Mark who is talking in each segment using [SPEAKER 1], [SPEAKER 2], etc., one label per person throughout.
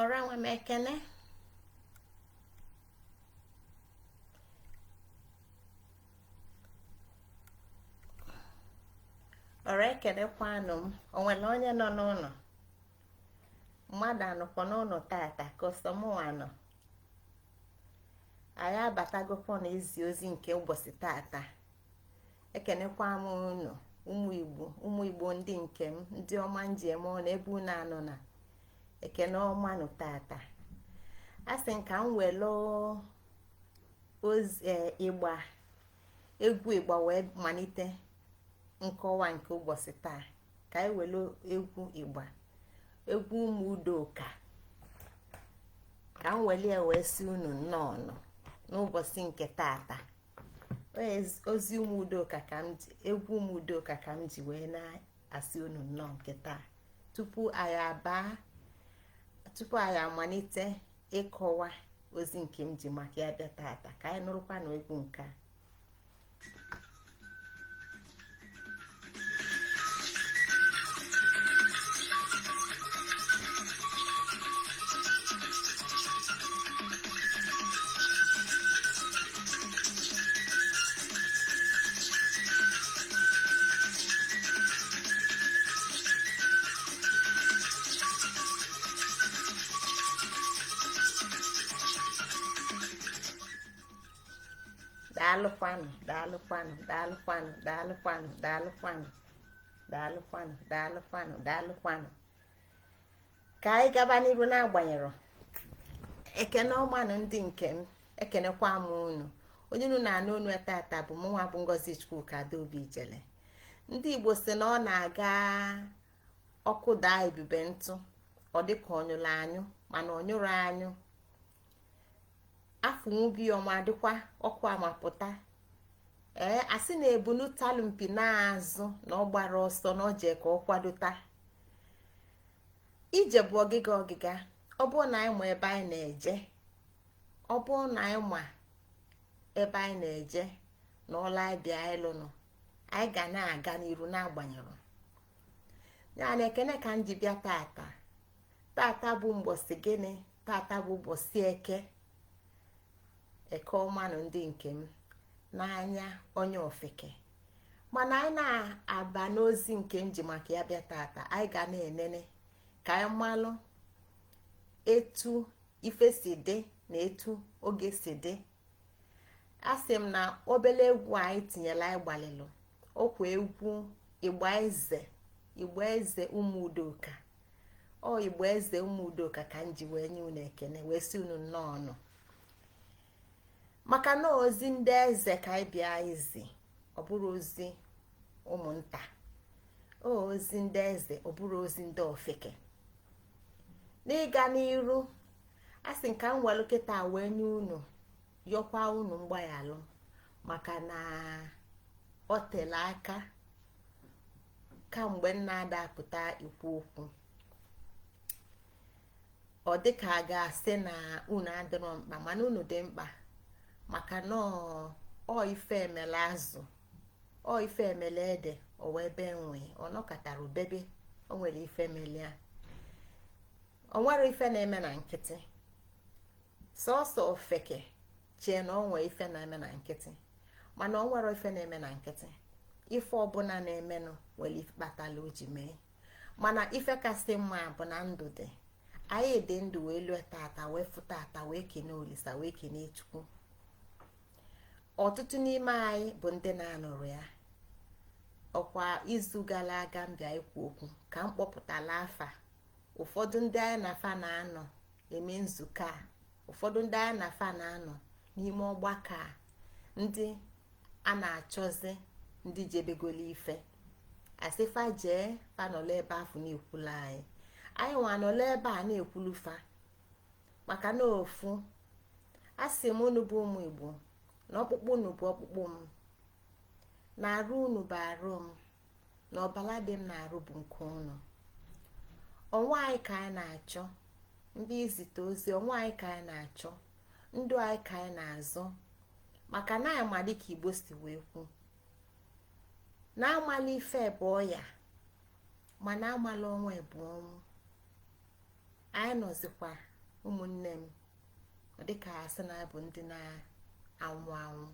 [SPEAKER 1] Ọra nwe m ekene. Ọra ekenekwanụ m. O nwere onye nọ n'ụlọ? Mmadụ anọkwa n'ụlọ tata ka ọsọ mụnwa nọ? Anyị abatagokwa na izi ozi nke ụbọchị tata. Ekenekwa m unu, ụmụ Igbo, ụmụ Igbo ndị nke m, ndị ọma nji eme ọnụ ebe unu anọ na ekene ọmanụ tata. A sị m ka m welu ozi ịgba egwu ịgba wee malite nkọwa nke ụbọchị taa. Ka anyị welu egwu ịgba, egwu ụmụ Udoka, ka m welie wee sị unu nnọọ n'ụbọchị nke tata. Ozi ụmụ Udoka ka m ji, egwu ụmụ Udoka ka m ji wee na-asị unu nnọọ nke taa. Tupu anyị abaa, tupu anyị amalite ịkọwa ozi nke m ji maka ya bịa tata, ka anyị nụrụkwa na egwu nke a. Daalụkwanụ, daalụkwanụ, daalụkwanụ, daalụkwanụ, daalụkwanụ, daalụkwanụ, daalụkwanụ, daalụkwanụ. Ka anyị gaba n'iru. N'agbanyerọ ekene ọmanụ ndị nke m, ekenekwa m unu. Onye unu na-anụ onu tata bụ mụnwa bụ Ngozi Chukwuka Adaobi Ijele. Ndị Igbo si na ọ na-aga ọkụ daa ebube ntụ, ọ dịka ọ nyụrụ anyụ, mana ọ nyụrụ anyụ. Afụnwubi ọma dịkwa ọkụ amapụta. Ee, asị na ebunu talụ mpi n'azụ na ọ gbara ọsọ na ọ jee ka ọ kwadota. Ije bụ ọgịga ọgịga. Ọ bụrụ na anyị ma ebe anyị na-eje, ọ bụrụ na anyị ma ebe anyị na-eje na ọla anyị bịa ịlụnụ, anyị ga na-aga n'iru n'agbanyerọ ya. Na ekene ka m ji bịa tata. Tata bụ mgbọsị gịnị? Tata bụ ụbọchị Eke. Eke ọmanụ ndị nke m n'anya onye ofeke. Mana anyị na-aba n'ozi nke m ji maka ya bịa tata, anyị ga na-enene ka anyị malụ etu ife si dị na etu oge si dị. Asị m na obele egwu anyị tinyere, anyị gbalịlụ ọkwa egwu ịgba eze, ịgba eze ụmụ Udoka. Ọ ịgba eze ụmụ Udoka ka m ji wee nye unu ekene, wee sị unu nnọọ nụ, maka na ozi ndị eze ka anyị bịa izi, ọ bụrụ ozi ụmụnta, ozi ndị eze, ọ bụrụ ozi ndị ofeke. N'ịga n'iru, a sị ka m welụ kịta wee nye unu, yọkwa unu mgbaghalụ, maka na ọ tele aka kamgbe m na-ada apụta ikwu okwu. Ọ dịka a ga-asị na unu adịrọ mkpa, mana unu dị mkpa, maka na ọ ife emele azụ, ọ ife emele ede, o wee bee nwee, ọ nọkọtara ubebe. O nwere ife melia, o nwere ife na-eme na nkịtị. Sọsọ ofeke chee na o nwee ife na-eme na nkịtị, mana o nwere ife na-eme na nkịtị. Ife ọbụla na-emenụ nwere ife kpatala o ji mee. Mana ife kasị mma bụ na ndụ dị, anyị dị ndụ wee lue tata, wee fụ tata, wee kene Olisa, wee kene Chukwu. Ọtụtụ n'ime anyị bụ ndị na-anọrọ ya. Ọkwa izu gara aga m bịa ikwu okwu ka m kpọpụtala afa ụfọdụ ndị anyị na fa na-anọ eme nzukọ a, ụfọdụ ndị anyị na fa na-anọ n'ime ọgbakọ a, ndị a na-achọzi, ndị jebegolo ife asị fa jee, fa nọlọ ebe afụ na-ekwulu anyị, anyị nwa nọlọ ebe a na-ekwulu fa, maka na ofu asị m unu bụ ụmụ Igbo, na ọkpụkpụ unu bụ ọkpụkpụ m, na arụ unu bụ arụ m, na ọbala dị m na-arụ bụ nke unu. Onwe anyị ka anyị na-achọ ndị izite ozi, onwe anyị ka anyị na-achọ, ndụ anyị ka anyị na-azụ, maka na anyị ma dịka Igbo si wee kwu na amala ife bụ ọya, mana amala onwe bụ ọnwụ. Anyị nọzikwa Ụmụnne m, ọ dịka asị na bụ ndị na-anwụ anwụ.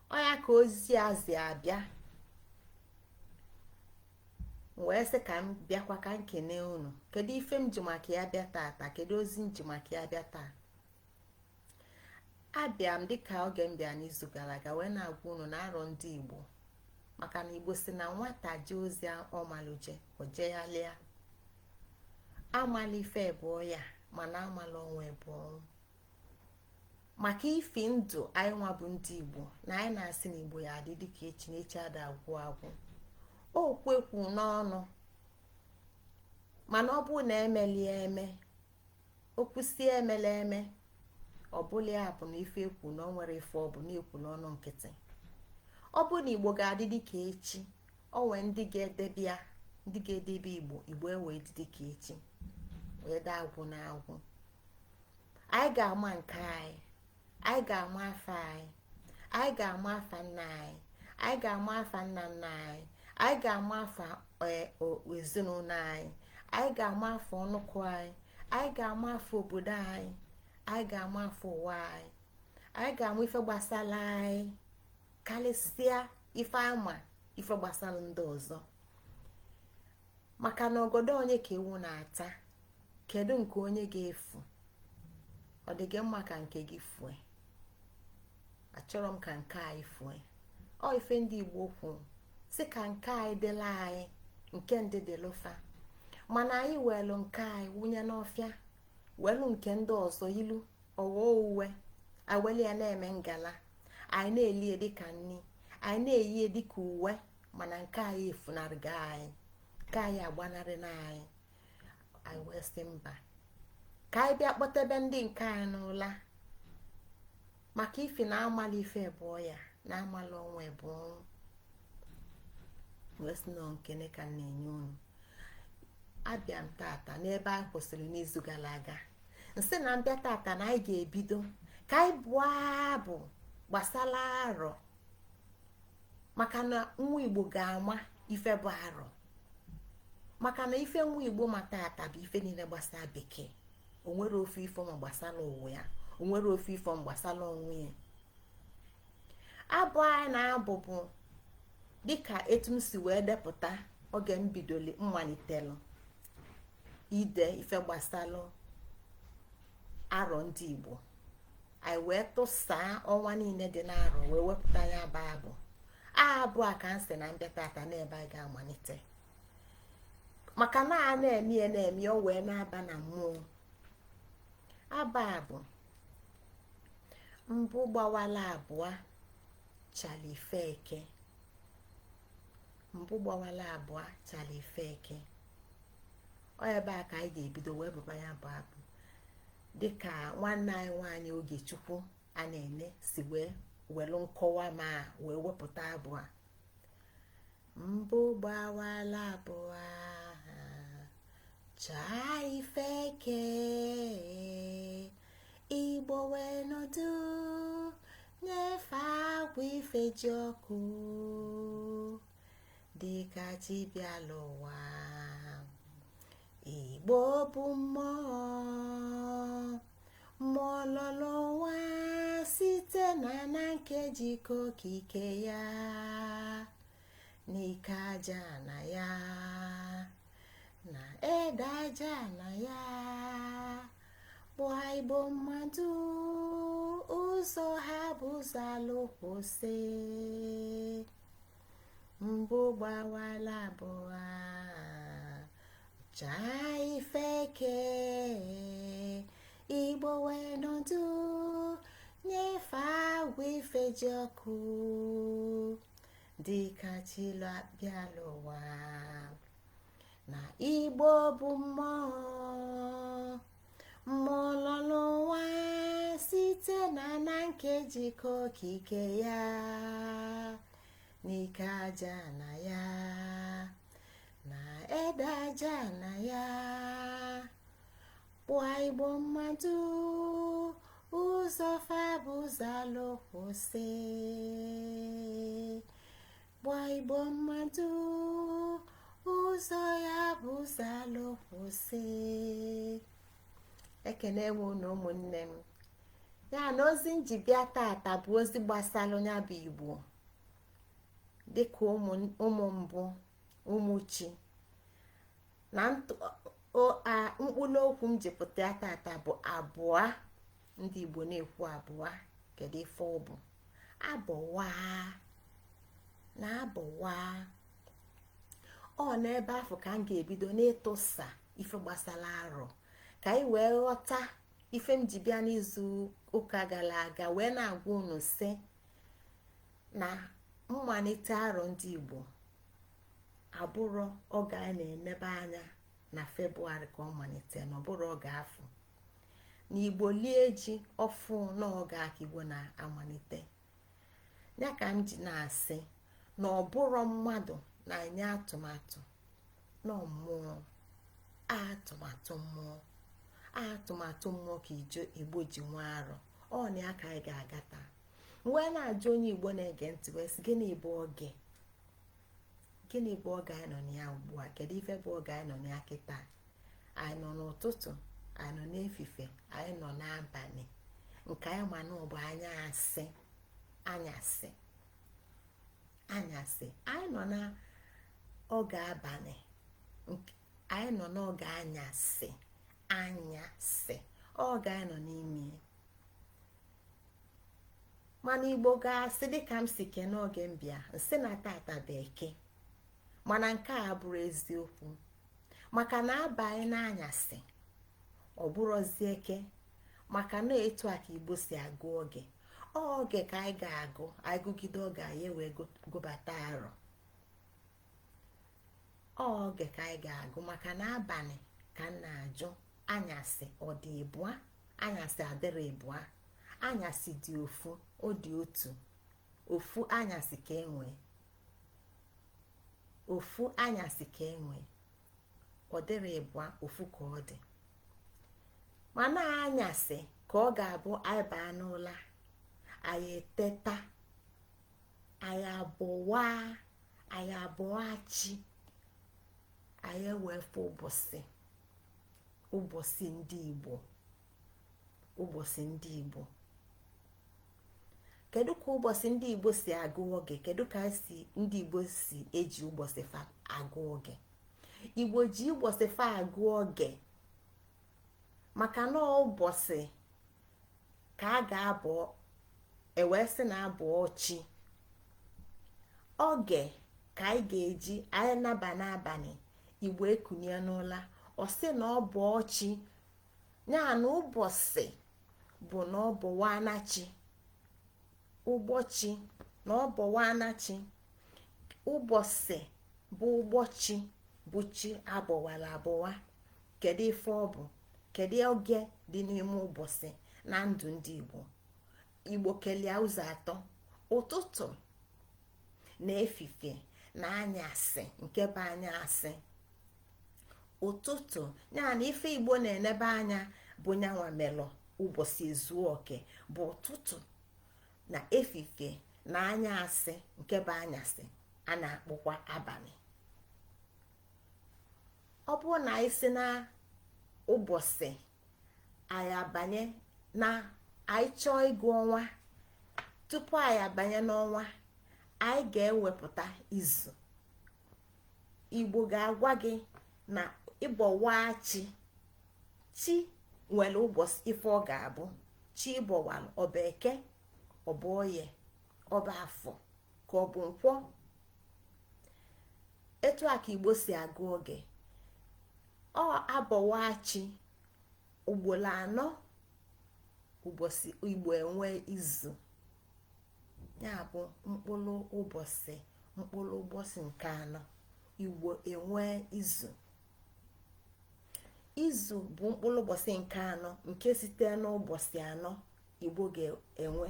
[SPEAKER 1] Ọ ya ka ozi a zi abịa, wee sị ka m bịakwa ka m kene unu. Kedu ife m ji maka ya bịa tata? Kedu ozi m ji maka ya bịa taa? Abịa m dịka oge m bịa n'izu gara aga wee na-agwa unu na arọ ndị Igbo, maka na Igbo si na nwata jee ozi ọmaluje ojeghalịa. Amala ife bụ ya, mana amala onwe bụ ọnwụ. Maka ifi ndụ anyị nwa bụ ndị Igbo, na anyị na-asị na Igbo ya adị dịka echi, na echi ada agwụ agwụ. Okwu ekwu n'ọnụ, mana ọ bụrụ na emelie eme, okwu si emela eme, ọ bụla ya bụ na ife ekwu na ọ nwere ife ọ bụ na-ekwu n'ọnụ nkịtị. Ọ bụ na Igbo ga-adị dịka echi, o nwee ndị ga-edebe ya, ndị ga-edebe Igbo, Igbo ewee dị dịka echi, wee daa agwụ na agwụ. Anyị ga-ama nke anyị, anyị ga-ama afa anyị, anyị ga-ama afa nna anyị, anyị ga-ama afa nna nna anyị, anyị ga-ama afa ezinụlọ anyị, anyị ga-ama afa ọnụkụ anyị, anyị ga-ama afa obodo anyị, anyị ga-ama afa ụwa anyị, anyị ga-ama ife gbasara anyị karịsịa ife ama ife gbasara ndị ọzọ. Maka na ogodo onye ka ewu na-ata, kedu nke onye ga-efu? Ọ dị gị mma ka nke gị fue? Achọrọ m ka nke anyị fue. Ọ ife ndị Igbo kwuru si ka nke anyị dịla anyị, nke ndị dịlụfa. Mana anyị welu nke anyị wụnye n'ọfịa, welu nke ndị ọzọ ilu ọghọọ uwe, aweli ya na-eme ngala. Anyị na-elie dịka nni, anyị na-eyi dịka uwe, mana nke anyị efunarịga anyị, nke anyị agbanarị na anyị. Anyị wee sị mba, ka anyị bịa kpọtebe ndị nke anyị n'ụla, maka ifi na amala ife bụ ya na amala onwe bụ ọnwụ. Wee sị na nkene ka m na-enye unu. Abịa m tata n'ebe anyị kwụsịrị n'izu gara aga, nsị na mbịa tata na anyị ga-ebido ka anyị bụọ abụ gbasara arọ, maka na nwa Igbo ga-ama ife bụ arọ. Maka na ife nwa Igbo ma tata bụ ife niile gbasara bekee. Onwere ofe ife ma gbasara ụwa ya, onwere ofe ife ma gbasara onwe ya. Abụ anyị na-abụ bụ dịka etu m si wee depụta oge m bidoli mmalitelụ ide ife gbasalụ arọ ndị Igbo. Anyị wee tụsaa ọnwa niile dị n'arọ wee wepụta ya bụ abụ. Abụ a ka m sị na mbịa tata n'ebe anyị ga-amalite, maka na a na-eme ya na-eme o wee na-aba na mmụọ. Aba bụ mbụ gbawala abụọ chala ife eke, mbụ gbawala abụọ chala ife eke. Ọ ebe a ka anyị ga-ebido wee bụba ya bụ abụ, dịka nwanne anyị nwaanyị Ogechukwu a na-ene si wee welu nkọwa ma wee wepụta abụ a. Mbụ gbawala abụọ chaa ife eke, Igbo wee nọdụ nyefe agwa ife ji ọkụ dịka chi bịala ụwa. Igbo bụ mmụọ, mmụọ lọrọ ụwa site na na nkejikọ okike ya n'ike aja na ya na ede aja na ya, kpụọ Igbo mmadụ ụzọ ha bụ ụzọ alụkwụsị. Mbụ gbawala abụọ chaa ife eke, Igbo wee nọdụ nyefe agwa ife ji ọkụ dịka chi bịala ụwa. Na Igbo bụ mmụọ, mmụọ lọrọ ụwa site na na nkejikọ okike ya n'ike aja na ya na ede aja na ya, kpụọ Igbo mmadụ ụzọ fa bụ ụzọ alụkwụsị. Kpụọ Igbo mmadụ ụzọ ya bụ ụzọ alụkwụsị. Ekene m unu, ụmụnne m. Ya na ozi nji bịa tata bụ ozi gbasara ya bụ Igbo dịka ụmụ mbụ, ụmụ chi. Na mkpụrụ okwu m ji pụta tata bụ abụọ. Ndị Igbo na-ekwu abụọ. Kedu ife ọ bụ abụwa na abụwa? Ọ n'ebe afọ ka m ga-ebido n'ịtụsa ife gbasara arọ, ka anyị wee ghọta ife m ji bịa n'izu ụka gara aga wee na-agwa unu sị na mmalite arọ ndị Igbo abụrụ oge a na-enebe anya na Febụwarị ka ọ malite, na ọbụrụ oge afọ na Igbo lie ji ọfụ n'oge aka Igbo na-amalite. Ya ka m ji na-asị na ọbụrụ mmadụ na-enye atụmatụ na mmụọ, atụmatụ mmụọ, atụmatụ mmụọ ka Igbo ji nwa arọ. Ọ na ya ka anyị ga-aga taa. Wee na-ajụ onye Igbo na-ege ntị wee sị, gịnị bụ oge? Gịnị bụ oge anyị nọ na ya ugbu a? Kedu ife bụ oge anyị nọ na ya kịta? Anyị nọ n'ụtụtụ, anyị nọ n'efife, anyị nọ n'abalị? Nke anyị ma na ọ bụ anyasị, anyasị, anyasị. Anyị nọ n'oge abalị, anyị nọ n'oge anyasị, anyasị, oge anyị nọ n'ime. Mana Igbo ga-asị, dịka m si kee n'oge mbịa, nsị na tata bụ Eke. Mana nke a bụrụ eziokwu, maka na abanye n'anyasị, ọ bụrụzi Eke, maka na etu a ka Igbo si agụ oge. Oge ka anyị ga-agụ, anyị gụgide oge, anyị wee gụbata arọ. Oge ka anyị ga-agụ, maka na abalị ka m na-ajụ, anyasị ọ dị ịbụa? Anyasị adịrị ịbụa. Anyasị dị ofu, ọ dị otu. Ofu anyasị ka enwe, ofu anyasị ka enwe. Ọ dịrị ịbụa, ofu ka ọ dị. Mana anyasị ka ọ ga-abụ anyị baa n'ụla, anyị eteta, anyị abụwa, anyị abụọ chi, anyị ewefe ụbọchị, ụbọchị ndị Igbo, ụbọchị ndị Igbo. Kedu ka ụbọchị ndị Igbo si agụ oge? Kedu ka si ndị Igbo si eji ụbọchị fa agụ oge? Igbo ji ụbọchị fa agụ oge maka na ụbọchị ka a ga-abụ ewee sị na abụọ chi. Oge ka anyị ga-eji anyị naba n'abalị, Igbo ekunie n'ụla, ọ sị na ọ bụ ọchị ya na ụbọchị bụ na ọ bụ wanachi ụbọchị, na ọ bụ wanachi. Ụbọchị bụ ụbọchị, bụ chi abọwara abọwa. Kedu ife ọ bụ? Kedu oge dị n'ime ụbọchị na ndụ ndị Igbo? Igbo kelee ụzọ atọ: ụtụtụ na efifie na anyasị, nke bụ anyasị. Ụtụtụ ya na ife Igbo na-enebe anya bụ nyanwa melụ ụbọchị ezuo oke bụ ụtụtụ na efifie na anyasị, nke bụ anyasị a na-akpọkwa abalị. Ọ bụrụ na anyị si na ụbọchị anyị abanye na anyị chọọ ịgụ ọnwa, tupu anyị abanye n'ọnwa, anyị ga-ewepụta izu. Igbo ga-agwa gị na ịbọwa chi, chi nwere ụbọchị ife ọ ga-abụ chi ịbọwalụ. Ọbụ Eke, ọbụ Oye, ọbụ Afọ, ka ọ bụ Nkwọ. Etu a ka Igbo si agụ oge. Ọ abọwa chi ugboro anọ ụbọchị, Igbo enwe izu. Ya bụ mkpụrụ ụbọchị, mkpụrụ ụbọchị nke anọ, Igbo enwe izu. Izu bụ mkpụrụ ụbọchị nke anọ, nke site n'ụbọchị anọ Igbo ga-enwe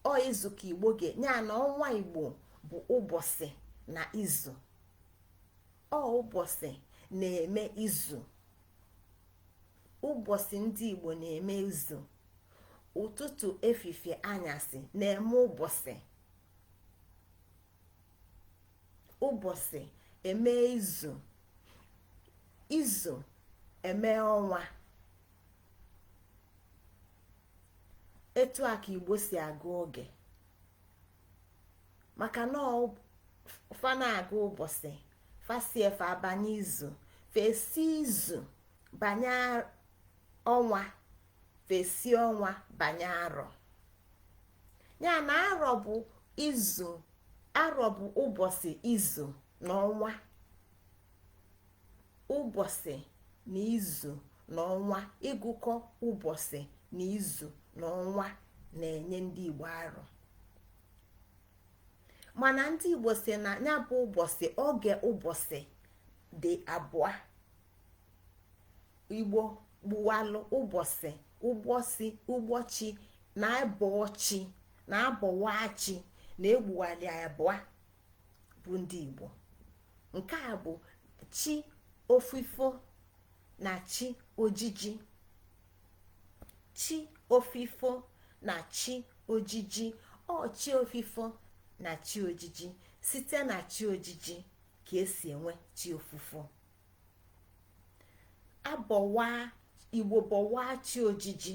[SPEAKER 1] ọ izu ka Igbo ga ya na ọnwa Igbo bụ ụbọchị na izu. Ọ ụbọchị na-eme izu. Ụbọchị ndị Igbo na-eme izu. Ụtụtụ, efifie, anyasị na-eme ụbọchị. Ụbọchị eme izu, izu eme ọnwa. Etu a ka Igbo si agụ oge, maka na fa na-agụ ụbọchị, fa si efe abanye izu, fesi izu banye ọnwa, fesi ọnwa banye arọ. Ya na arọ bụ izu, arọ bụ ụbọchị, izu na ọnwa. Ụbọchị na izu na ọnwa, ịgụkọ ụbọchị na izu na ọnwa na-enye ndị Igbo arọ. Mana ndị Igbo si na ya bụ ụbọchị, oge ụbọchị dị abụọ. Igbo gbuwalụ ụbọchị, ụbọchị, ụbọchị na abọchi na abọwachi na egbuwali abụọ bụ ndị Igbo. Nke a bụ chi ofifo na chi ojiji. Chi ofifo na chi ojiji. Ọ chi ofifo na chi ojiji. Site na chi ojiji ka esi enwe chi ofufo. Abọwa Igbo bọwa chi ojiji,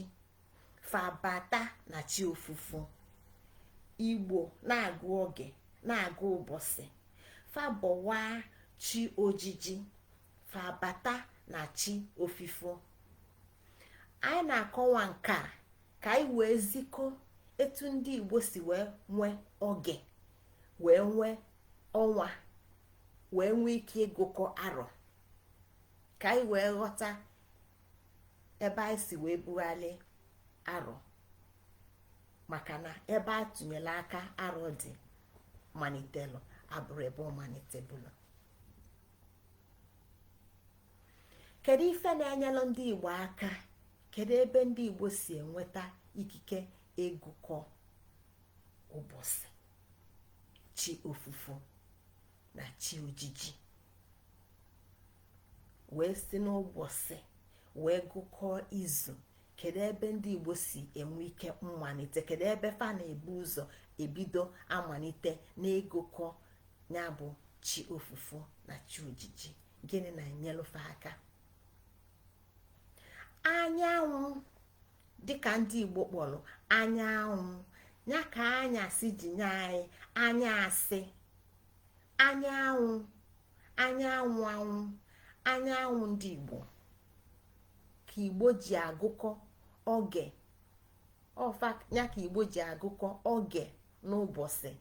[SPEAKER 1] fabata na chi ofufo. Igbo na-agụ oge, na-agụ ụbọchị, fabọwa chi ojiji, fabata na chi ofifo. Anyị na-akọwa nke a ka anyị wee zikọ etu ndị Igbo si wee nwee oge, wee nwee ọnwa, wee nwee ike ịgụkọ arọ, ka anyị wee ghọta ebe anyị si wee bugharị arọ, maka na ebe a tụnyere aka arọ dị malitelụ abụrụ ebe ọ malitebụlụ. Kedu ife na-enyelụ ndị Igbo aka? Kedu ebe ndị Igbo si enweta ikike ịgụkọ ụbọchị, chi ofufo na chi ojiji, wee si n'ụbọchị wee gụkọọ izu? Kedu ebe ndị Igbo si enwe ike mmalite? Kedu ebe fa na-ebu ụzọ ebido amalite n'ịgụkọ ya bụ chi ofufo na chi ojiji? Gịnị na-enyelụfe aka? Anyanwụ, dịka ndị Igbo kpọrọ anyanwụ ya, ka anyasị ji nye anyị anyasị. Anyanwụ, anyanwụ, anwụ, anyanwụ ndị Igbo ka Igbo ji agụkọ oge ọfa ya, ka Igbo ji agụkọ oge n'ụbọchị,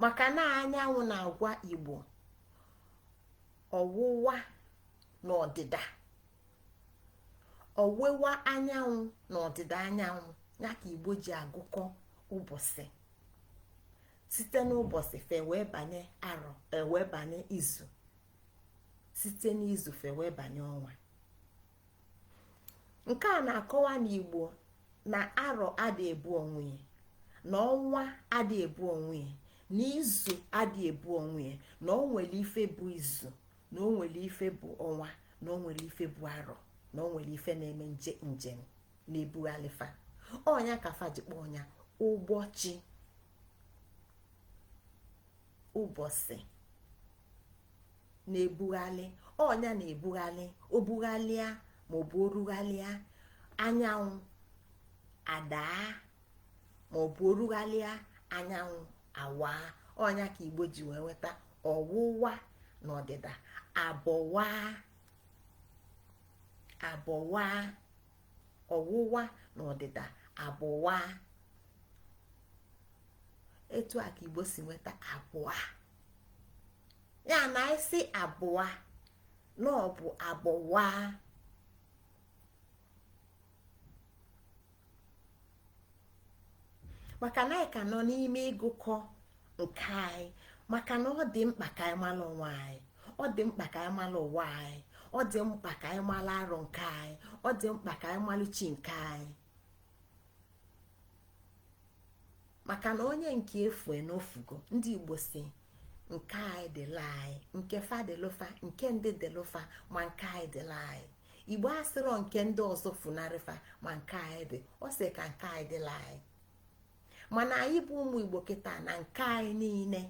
[SPEAKER 1] maka na anyanwụ na-agwa Igbo ọwụwa na ọdịda, ọwụwa anyanwụ na ọdịda anyanwụ ya ka Igbo ji agụkọ ụbọchị. Site n'ụbọchị fe wee banye arọ, wee banye izu, site n'izu fe wee banye ọnwa. Nke a na-akọwa na Igbo na arọ adị ebu onwe ya, na ọnwa adị ebu onwe ya, na izu adị ebu onwe ya, na o nwere ife bụ izu, na o nwere ife bụ ọnwa, na o nwere ife bụ arọ, na o nwere ife na-eme nje njem na-ebughalịfa ọnya ka fa ji kpọọ ọnya ụbọchị. Ụbọchị na-ebughalị ọnya, na-ebughalị, obughalịa maọbụ orughalịa anyanwụ adaa, maọbụ orughalịa anyanwụ awaa. Ọnya ka Igbo ji wee nweta ọwụwa na ọdịda, abọwa, abọwa, ọwụwa na ọdịda, abọwa. Etu a ka Igbo si nweta abụọ ya na isi abụọ na ọ bụ abọwa. Maka na anyị ka nọ n'ime ịgụkọ nke anyị, maka na ọ dị mkpa ka anyị mara onwe anyị, ọ dị mkpa ka anyị mara ụwa anyị, ọ dị mkpa ka anyị mara arọ nke anyị, ọ dị mkpa ka anyị mara chi nke anyị, maka na onye nke efu n'ofugo. Ndị Igbo si nke anyị dịla anyị, nke fa dịlụfa, nke ndị dịlụfa, ma nke anyị dịla anyị. Igbo asịrọ nke ndị ọzọ funarịfa, ma nke anyị dị. Ọ sị ka nke anyị dịla anyị. Mana anyị bụ ụmụ Igbo kịta na nke anyị niile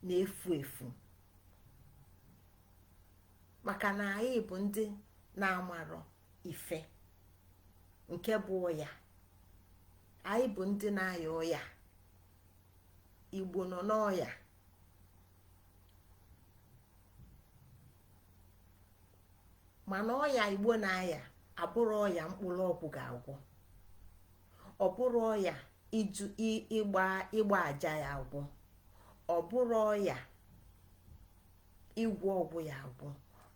[SPEAKER 1] na-efu efu, maka na anyị bụ ndị na-amarọ ife nke bụ ya. Anyị bụ ndị na-aya ọya. Igbo nọ n'ọya. Mana ọya Igbo na-aya abụrụ ọya mkpụrụ ọgwụ ga-agwọ, ọ bụrụ ọya iju ịgba aja ya agwọ, ọ bụrụ ọya ịgwọ ọgwụ ya agwọ.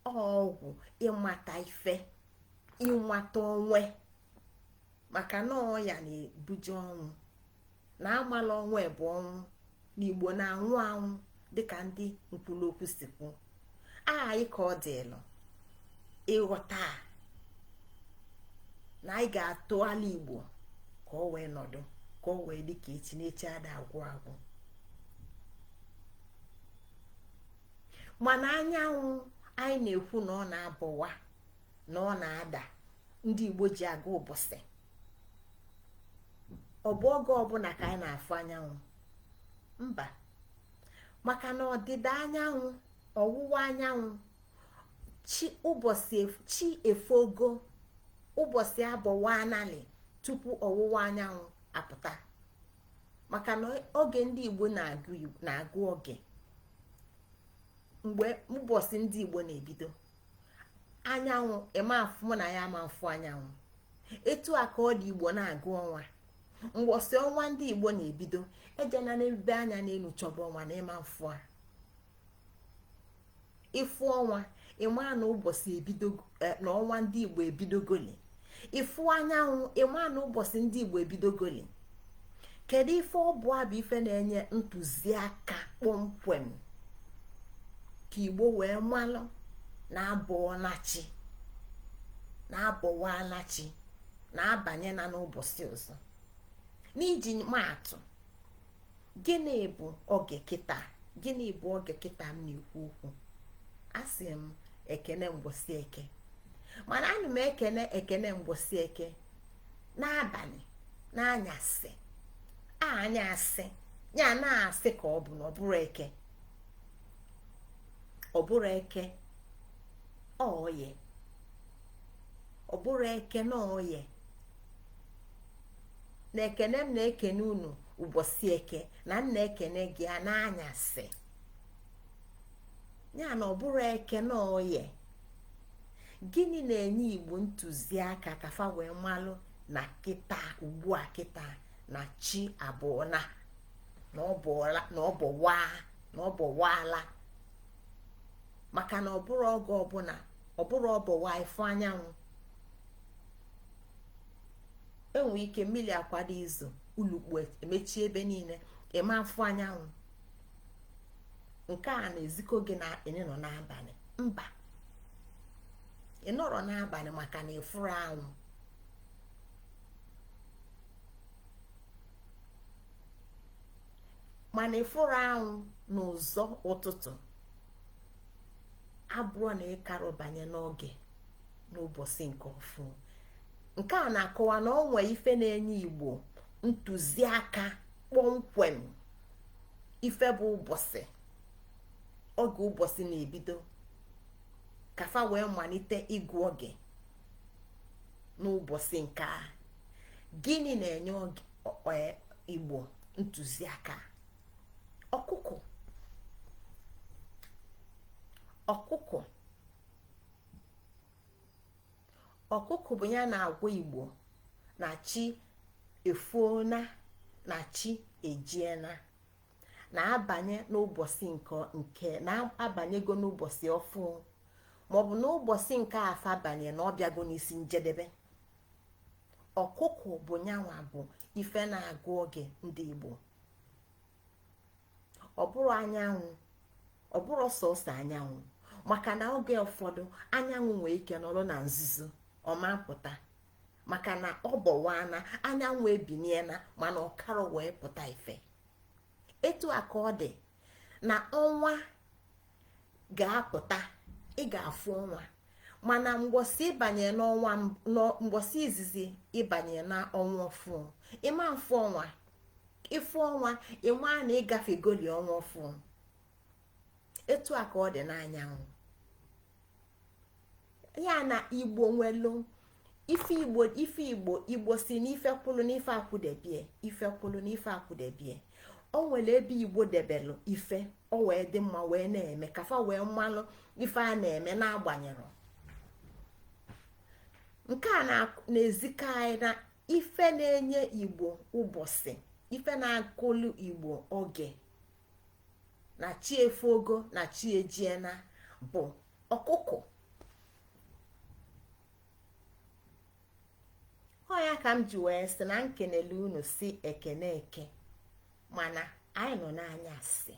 [SPEAKER 1] Ọgwụ ịmata ife, ịnwata onwe, maka na ọya na-ebuje ọnwụ, na amala onwe bụ ọnwụ, na Igbo na-anwụ anwụ dịka ndị nkwulokwu si kwu. Anyị ka ọ dịlụ ịghọta na anyị ga-atụghalị Igbo ka ọ wee nọdụ, ka ọ wee dị ka echi na echi ada agwụ agwụ. Mana anyanwụ anyị na-ekwu na ọ na-abọwa, na ọ na-ada, ndị Igbo ji aga ụbọchị. Ọ bụ oge ọbụla ka anyị na-afụ anyanwụ? Mba, maka na ọdịda anyanwụ, ọwụwa anyanwụ, chi ụbọchị chi efogo, ụbọchị abọwa analị tupu ọwụwa anyanwụ apụta. Maka na oge ndị Igbo na-agụ oge mgbe ụbọchị ndị Igbo na-ebido, anyanwụ ịma afụ, mụ na ya ama mfụ anyanwụ. Etu a ka ọ dị Igbo na-agụ ọnwa. Mgbọsị ọnwa ndị Igbo na-ebido, ejena n'ebe anya n'elu chọba ọnwa na ịma mfụ a. Ịfụ ọnwa, ịma na ụbọchị ebido, na ọnwa ndị Igbo ebidogoli. Ịfụ anyanwụ, ịma na ụbọchị ndị Igbo ebidogoli. Kedu ife ọ bụ abụ ife na-enye ntụziaka kpọmkwem ka Igbo wee malụ na abọọlachi, na abọwalachi, na-abanye na n'ụbọchị ọzọ? N'iji maatụ, gịnị bụ oge kịta? Gịnị bụ oge kịta m na-ekwu okwu? Asị m ekene mgbọsị eke, mana ana m ekene ekene mgbọsị eke n'abalị, n'anyasị, anyasị ya na-asị ka ọ bụ na ọ bụrụ eke, ọ bụrụ eke oye, ọ bụrụ eke na oye. Na ekene m na-ekene unu ụbọchị eke, na m na-ekene gị a n'anyasị, ya na ọ bụrụ eke na oye. Gịnị na-enye Igbo ntụziaka ka fa wee malụ na kịta ugbu a kịta na chi abụọ na na ọ bọwaala? Maka na ọ bụrụ oge ọbụla, ọ bụrụ ọbọwa ifu anyanwụ, enwe ike mmiri akwado izo, ulukpu emechie ebe niile, ịma afụ anyanwụ. Nke a na-ezikọ gị na ị nọ n'abalị. Mba, ị nọrọ n'abalị maka na ịfụrụ anwụ. Mana ịfụrụ anwụ n'ụzọ ụtụtụ abụrụ na ịkarụ banye n'oge n'ụbọchị nke ọfụ. Nke a na-akọwa na ọ nwee ife na-enye Igbo ntụziaka kpọmkwem ife bụ ụbọchị, oge ụbọchị na-ebido, ka fa wee malite ịgụ oge n'ụbọchị nke a. Gịnị na-enye Igbo ntụziaka? Ọkụkọ. Ọkụkọ ọkụkọ bụ ya na-agwa Igbo na chi efuona, na chi ejiena, na-abanye n'ụbọchị nke na-abanyego n'ụbọchị ọfụ, maọbụ n'ụbọchị nke afa banye na ọ bịago n'isi njedebe. Ọkụkọ bụ nyanwa bụ ife na-agụ oge ndị Igbo. Ọ bụrụ anyanwụ, ọ bụrụ sọsọ anyanwụ, maka na oge ụfọdụ anyanwụ nwee ike nọrọ na nzuzo, ọ ma pụta, maka na ọ bọwana, anyanwụ ebiniena, mana ọkara wee pụta ife. Etu a ka ọ dị na ọnwa ga-apụta, ị ga-afụ ọnwa, mana mgbọsị ịbanye n'ọnwa, mgbọsị izizi ịbanye na ọnwa ọfụ, ịma mfụ ọnwa. Ịfụ ọnwa, ịma na ịgafegoli ọnwa ọfụ. Etu a ka ọ dị n'anyanwụ. Ya na Igbo nwelu Ife Igbo, ife Igbo, Igbo si n'ife kwụlụ n'ife akwụdebie, ife kwụlụ n'ife akwụdebie. O nwere ebe Igbo debelụ ife, o wee dị mma, wee na-eme ka fa wee mmalụ ife a na-eme. N'agbanyerọ nke a na-ezikọ anyị na ife na-enye Igbo ụbọchị, ife na-akụlụ Igbo oge na chi efogo na chi ejiena bụ ọkụkọ. Ọ ya ka m ji wee sị na nkenele unu si ekene eke, mana anyị nọ n'anyasị,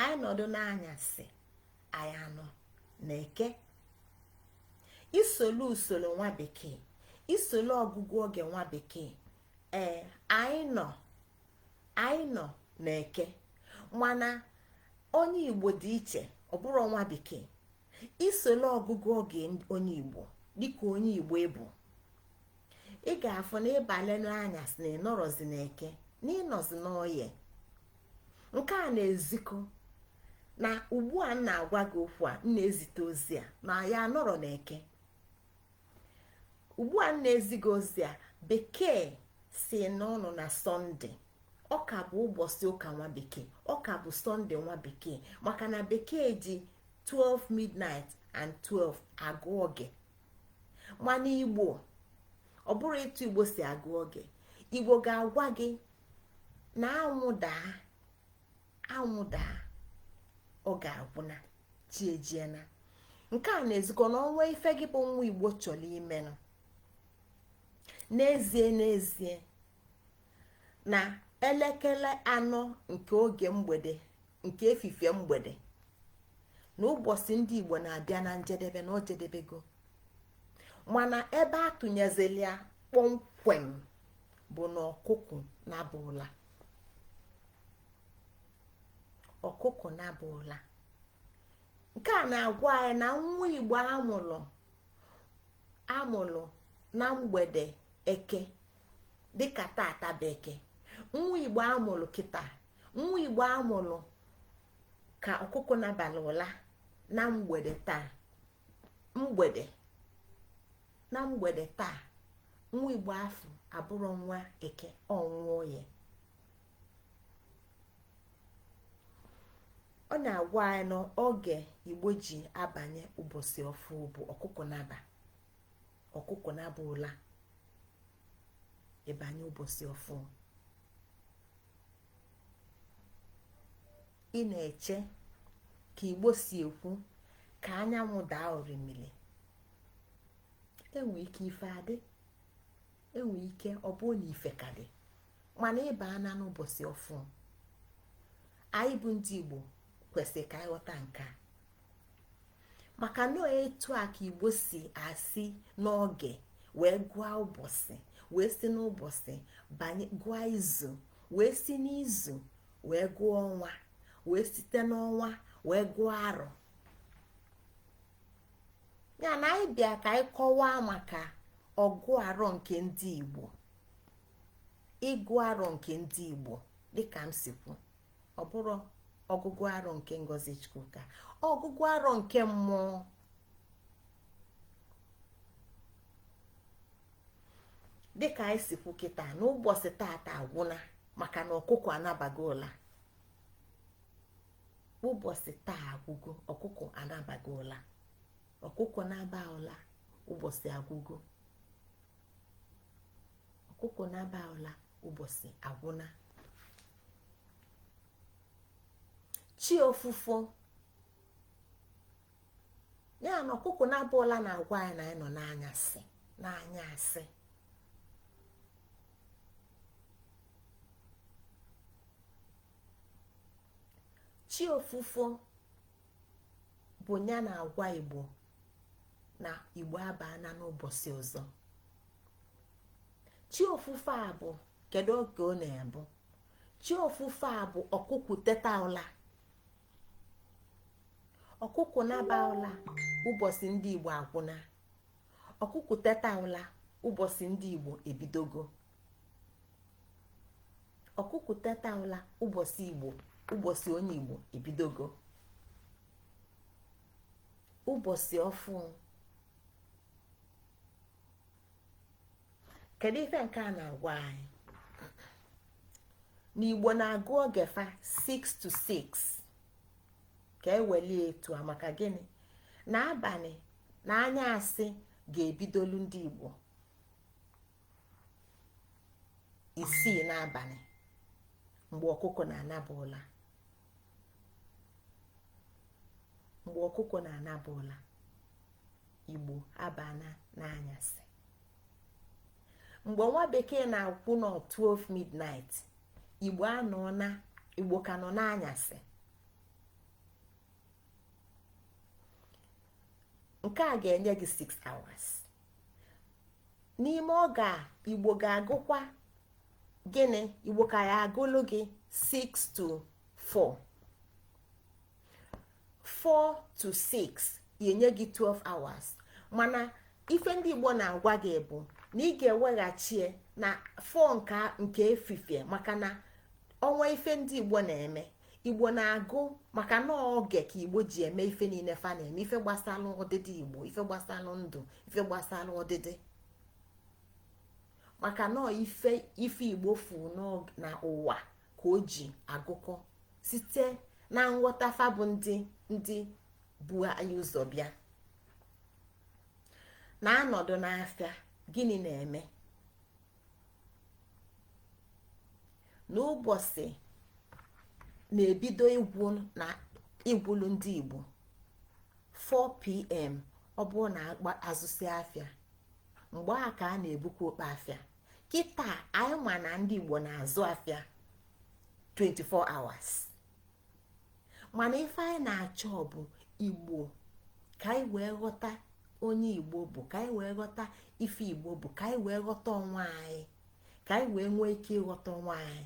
[SPEAKER 1] anyị nọdụ n'anyasị, anyị anọ na eke. Isolu usoro nwa bekee, isolu ọgụgụ oge nwa bekee, ee, anyị nọ na eke, mana onye Igbo dị iche, ọ bụrụ nwa bekee. Isolu ọgụgụ oge onye Igbo, dịka onye Igbo ịbụ, ị ga-afụ na ịbale n'anyasị na ịnọrọzi n'eke, na ịnọzi n'oye. Nke a na-ezikọ na ugbu a m na-agwa gị okwu a, m na-ezite ozi a, na ya anọrọ n'eke. Ugbu a m na-ezi gị ozi a, bekee si n'ọnụ na Sọnde, ọ ka bụ ụbọchị ụka nwa bekee, ọ ka bụ Sọnde nwa bekee, maka na bekee ji 12 midnight and 12 agụ oge. Mana Igbo, ọ bụrụ etu Igbo si agụ oge, Igbo ga-agwa gị na anwụ daa, anwụ daa, ọ ga-agwụna, chi ejiena. Nke a na-ezikọ na ọnwa ife gị bụ nwa Igbo chọrọ imenụ n'ezie n'ezie na elekere 4 nke oge mgbede, nke efifie mgbede, na ụbọchị ndị Igbo na-abịa na njedebe, na o jedebego. Mana ebe a tụnyezili ya kpọmkwem bụ na ọkụkụ nabụla, ọkụkụ nabụla. Nke a na-agwa anyị na nwa Igbo amụlụ na mgbede eke, dịka tata bụ eke, nwa Igbo amụlụ kịta, nwa Igbo amụlụ ka ọkụkụ n'abalị ụla na mgbede taa, mgbede na mgbede taa, nwa Igbo afọ abụrụ nwa eke, ọnwụ oye. Ọ na-agwa anyị na oge Igbo ji abanye ụbọchị ọfụ bụ ọkụkụ naba, ọkụkụ naba ụla, ịbanye ụbọchị ọfụ. Ị na-eche ka Igbo si ekwu ka anyanwụ daa orimili, enwe ike ife adị, enwe ike ọ bụrụ na ife ka dị, mana ịba na n'ụbọchị ọfụ. Anyị bụ ndị Igbo kwesịrị ka anyị ghọta nke a, maka na etu a ka Igbo si asị n'oge wee gụọ ụbọchị, wee si n'ụbọchị banye gụọ izu, wee si n'izu wee gụọ ọnwa, wee site n'ọnwa wee gụọ arọ. Ya na anyị bịa ka anyị kọwaa maka ọgụ arọ nke ndị Igbo, ịgụ arọ nke ndị Igbo. Dịka m si kwu, ọ bụrụ ọgụgụ arọ nke Ngozi Chukwuka, ọgụgụ arọ nke mmụọ. Dịka anyị si kwu kịta, n'ụbọchị tata agwụna, maka na ọkụkọ anabago ụla. Ụbọchị taa agwụgo, ọkụkọ anabago ụla, ọkụkọ na-aba ụla, ụbọchị agwụgo, ọkụkọ na-aba ụla, ụbọchị agwụna. Chi ofufo ya na ọkụkọ na-aba ụla na-agwa anyị na anyị nọ n'anyasị, n'anyasị. Chi ofufo bụ ya na-agwa Igbo na Igbo abaana n'ụbọchị ọzọ. Chi ofufe a bụ kedu oge ọ na-ebu? Chi ofufe a bụ ọkụkụ teta ụla, ọkụkụ naba ụla, ụbọchị ndị Igbo agwụna. Ọkụkụ teta ụla, ụbọchị ndị Igbo ebidogo. Ọkụkụ teta ụla, ụbọchị Igbo, ụbọchị onye Igbo ebidogo, ụbọchị ọfụ. Kedu ife nke a na-agwa anyị? Na Igbo na-agụ oge fa 6 to 6, ka ewelie etu a. Maka gịnị? Na abalị na anyasị ga-ebidolu ndị Igbo 6 n'abalị, mgbe ọkụkọ na-anaba ụla. Mgbe ọkụkọ na-anaba ụla, Igbo abana n'anyasị. Mgbe nwa bekee na-akwụ nọ 12 midnight, Igbo anọ na Igbo ka nọ n'anyasị. Nke a ga-enye gị 6 hours. N'ime oge a, Igbo ga-agụkwa gịnị? Igbo ka ya agụlụ gị 6 to 4, 4 to 6 ya enye gị 12 hours. Mana ife ndị Igbo na-agwa gị bụ na ị ga-eweghachi na 4 nke efifie, maka na ọnwa ife ndị Igbo na-eme, Igbo na-agụ maka na oge ka Igbo ji eme ife niile fa na-eme, ife gbasara ọdịdị Igbo, ife gbasara ndụ, ife gbasara ọdịdị, maka na ife ife Igbo fu na ụwa ka o ji agụkọ site na nghọta fa bụ ndị bu anyị ụzọ bịa na-anọdụ n'afịa. Gịnị na-eme n'ụbọchị na-ebido ịgwụ na ịgwụlụ ndị Igbo 4 p.m.? Ọ bụrụ na azụsị afịa, mgbe a ka a na-ebukwa okpe afịa. Kịta anyị ma na ndị Igbo na-azụ afịa 24 hours, mana ife anyị na-achọ bụ Igbo, ka anyị wee ghọta onye Igbo bụ, ka anyị wee ghọta ife Igbo bụ, ka anyị wee ghọta onwe anyị, ka anyị wee nwee ike ịghọta onwe anyị.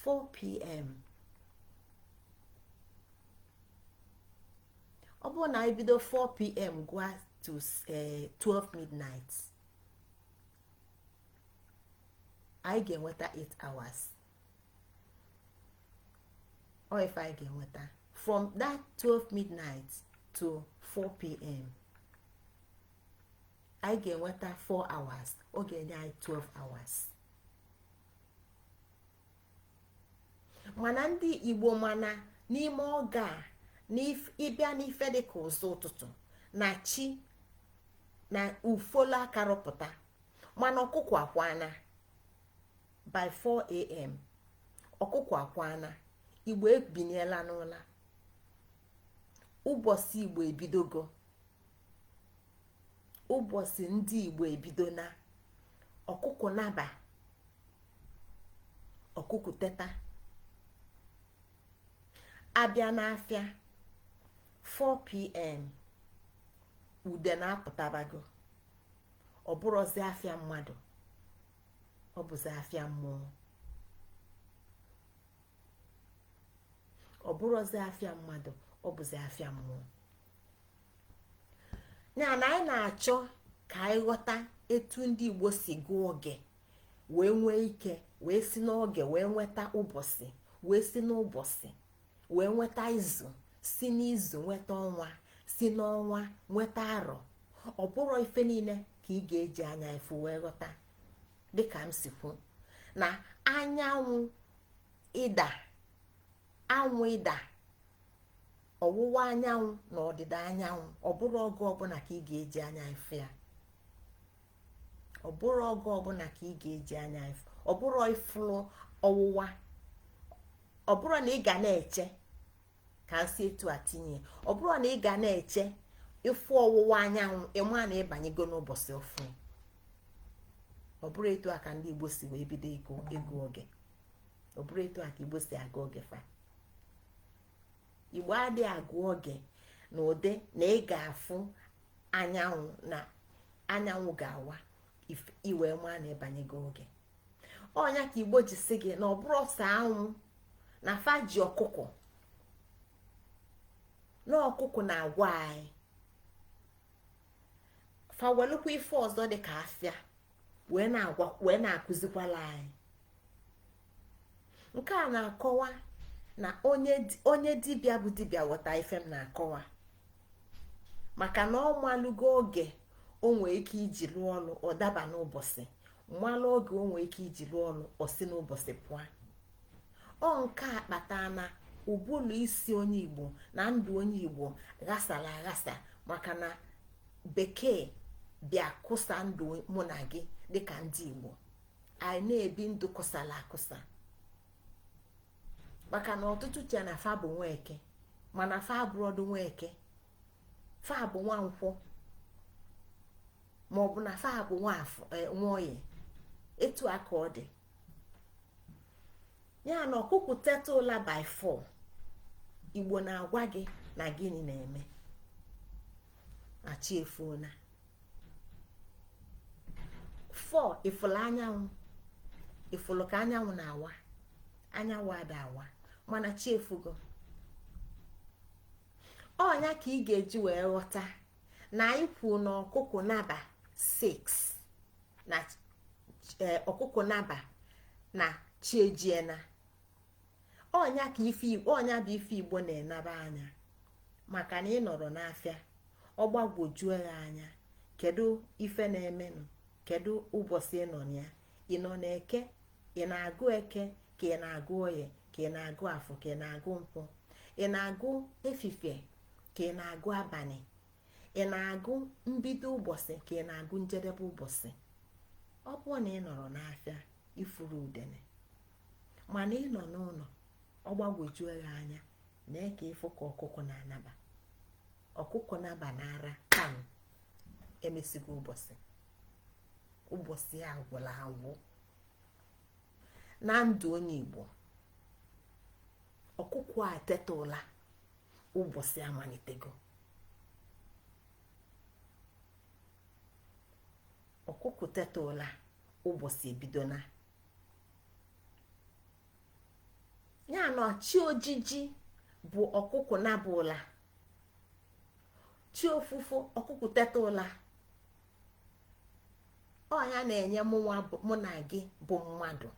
[SPEAKER 1] 4 p.m., ọ bụrụ na anyị bido 4 p.m. gụa to 12 midnight, anyị ga-enweta 8 hours. Ọ ife anyị ga-enweta from that 12 midnight to 4 p.m., anyị ga-enweta 4 hours. Ọ ga-enye anyị 12 hours. Mana ndị Igbo, mana n'ime oge a, ịbịa n'ife dị ka ụzọ ụtụtụ na chi na ufolo aka rọpụta, mana ọkụkọ akwana by 4 a.m., ọkụkọ akwana, Igbo ebiniela n'ụla, ụbọchị Igbo ebidogo, ụbọchị ndị Igbo ebido na ọkụkọ naba, ọkụkọ teta, abịa n'afịa 4 p.m., ude na-apụtabago. Ọ bụrụzi afịa mmadụ, ọ bụzi afịa mmụọ. Ọ bụrụzi afịa mmadụ, ọ bụzi afịa mmụọ. Ya na anyị na-achọ ka anyị ghọta etu ndị Igbo si gụọ oge, wee nwee ike wee si n'oge wee nweta ụbọchị, wee si n'ụbọchị wee nweta izu, si n'izu nweta ọnwa, si n'ọnwa nweta arọ. Ọ bụrụ ife niile ka ị ga-eji anya efu wee ghọta, dịka m si kwu na anyanwụ ịda, anwụ ịda, ọwụwa anyanwụ na ọdịda anyanwụ, ọ bụrụ oge ọbụla ka ị ga-eji anya efu ya. Ọ bụrụ oge ọbụla ka ị ga-eji anya efu. Ọ bụrụ ifuru ọwụwa, ọ bụrụ na ị ga na-eche ka nsi etu a tinye, ọ bụrụ na ị ga na-eche ịfụ ọwụwa anyanwụ, ịma na ịbanyego n'ụbọchị ọfụ. Ọ bụrụ etu a ka ndị Igbo si wee bido ịgụ oge. Ọ bụrụ etu a ka Igbo si agụ oge fa. Igbo adịghị agụ oge na ụdị na ị ga-afụ anyanwụ na anyanwụ ga-awa iwee maa na ịbanyego oge. Ọnya ka Igbo ji sị gị na ọ bụrụ ọsọ anwụ na fa ji ọkụkọ, na ọkụkọ na-agwa anyị fa welụkwa ife ọzọ dị ka afịa wee na-agwa, wee na-akụzikwala anyị. Nke a na-akọwa na onye dibịa bụ dibịa ghọta ife m na-akọwa, maka na ọ malụgo oge. O nwee ike iji lụọ ọlụ, ọ daba n'ụbọchị. Mmalụ oge o nwee ike iji lụọ ọlụ, ọ si n'ụbọchị pụọ. Ọ nke a kpata na ụbụlụ isi onye Igbo na ndụ onye Igbo ghasara aghasa, maka na Bekee bịa kụsa ndụ mụ na gị. Dịka ndị Igbo, anyị na-ebi ndụ kụsara akụsa, maka na ọtụtụ che na fa bụ nweke, mana fa abụrọdụ nweke. Fa bụ nwankwọ, maọbụ na fa bụ nwaoye. Etu a ka ọ dị ya na ọkụkụ teta ụla by 4, Igbo na-agwa gị na gịnị na-eme na chi efuona. 4, ifụlụ anyanwụ, ifụlụ ka anyanwụ na-awa, anyanwụ ada awa, mana chi efugo. Ọnya ka ị ga-eji wee ghọta na anyị kwuo na ọkụkụ naba 6 na ọkụkụ naba na chi ejiena. Ọnya ka ife ọnya bụ ife Igbo na-enaba anya, maka na ị nọrọ n'afịa, ọ gbagwojuo ya anya, kedu ife na-emenụ? Kedu ụbọchị ị nọ na ya? Ị nọ n'Eke? Ị na-agụ Eke ka ị na-agụ Oye, ka ị na-agụ Afọ, ka ị na-agụ Nkwọ? Ị na-agụ efifie ka ị na-agụ abalị? Ị na-agụ mbido ụbọchị ka ị na-agụ njedebe ụbọchị? Ọ bụrụ na ị nọrọ n'afịa, ifuru udene, mana ị nọ n'ụlọ, ọ gbagwojuo ya anya na ka ịfụ ka ọkụkọ na-anaba. Ọkụkọ naba n'ara kam, emesigo ụbọchị. Ụbọchị a gwụla agwụ na ndụ onye Igbo. Ọkụkọ a teta ụla, ụbọchị amalitego. Ọkụkọ teta ụla, ụbọchị ebidona. Ya na chi ojiji bụ ọkụkọ naba ụla, chi ofufo ọkụkọ teta ụla. Ọ ya na-enye mụ na gị bụ mmadụ,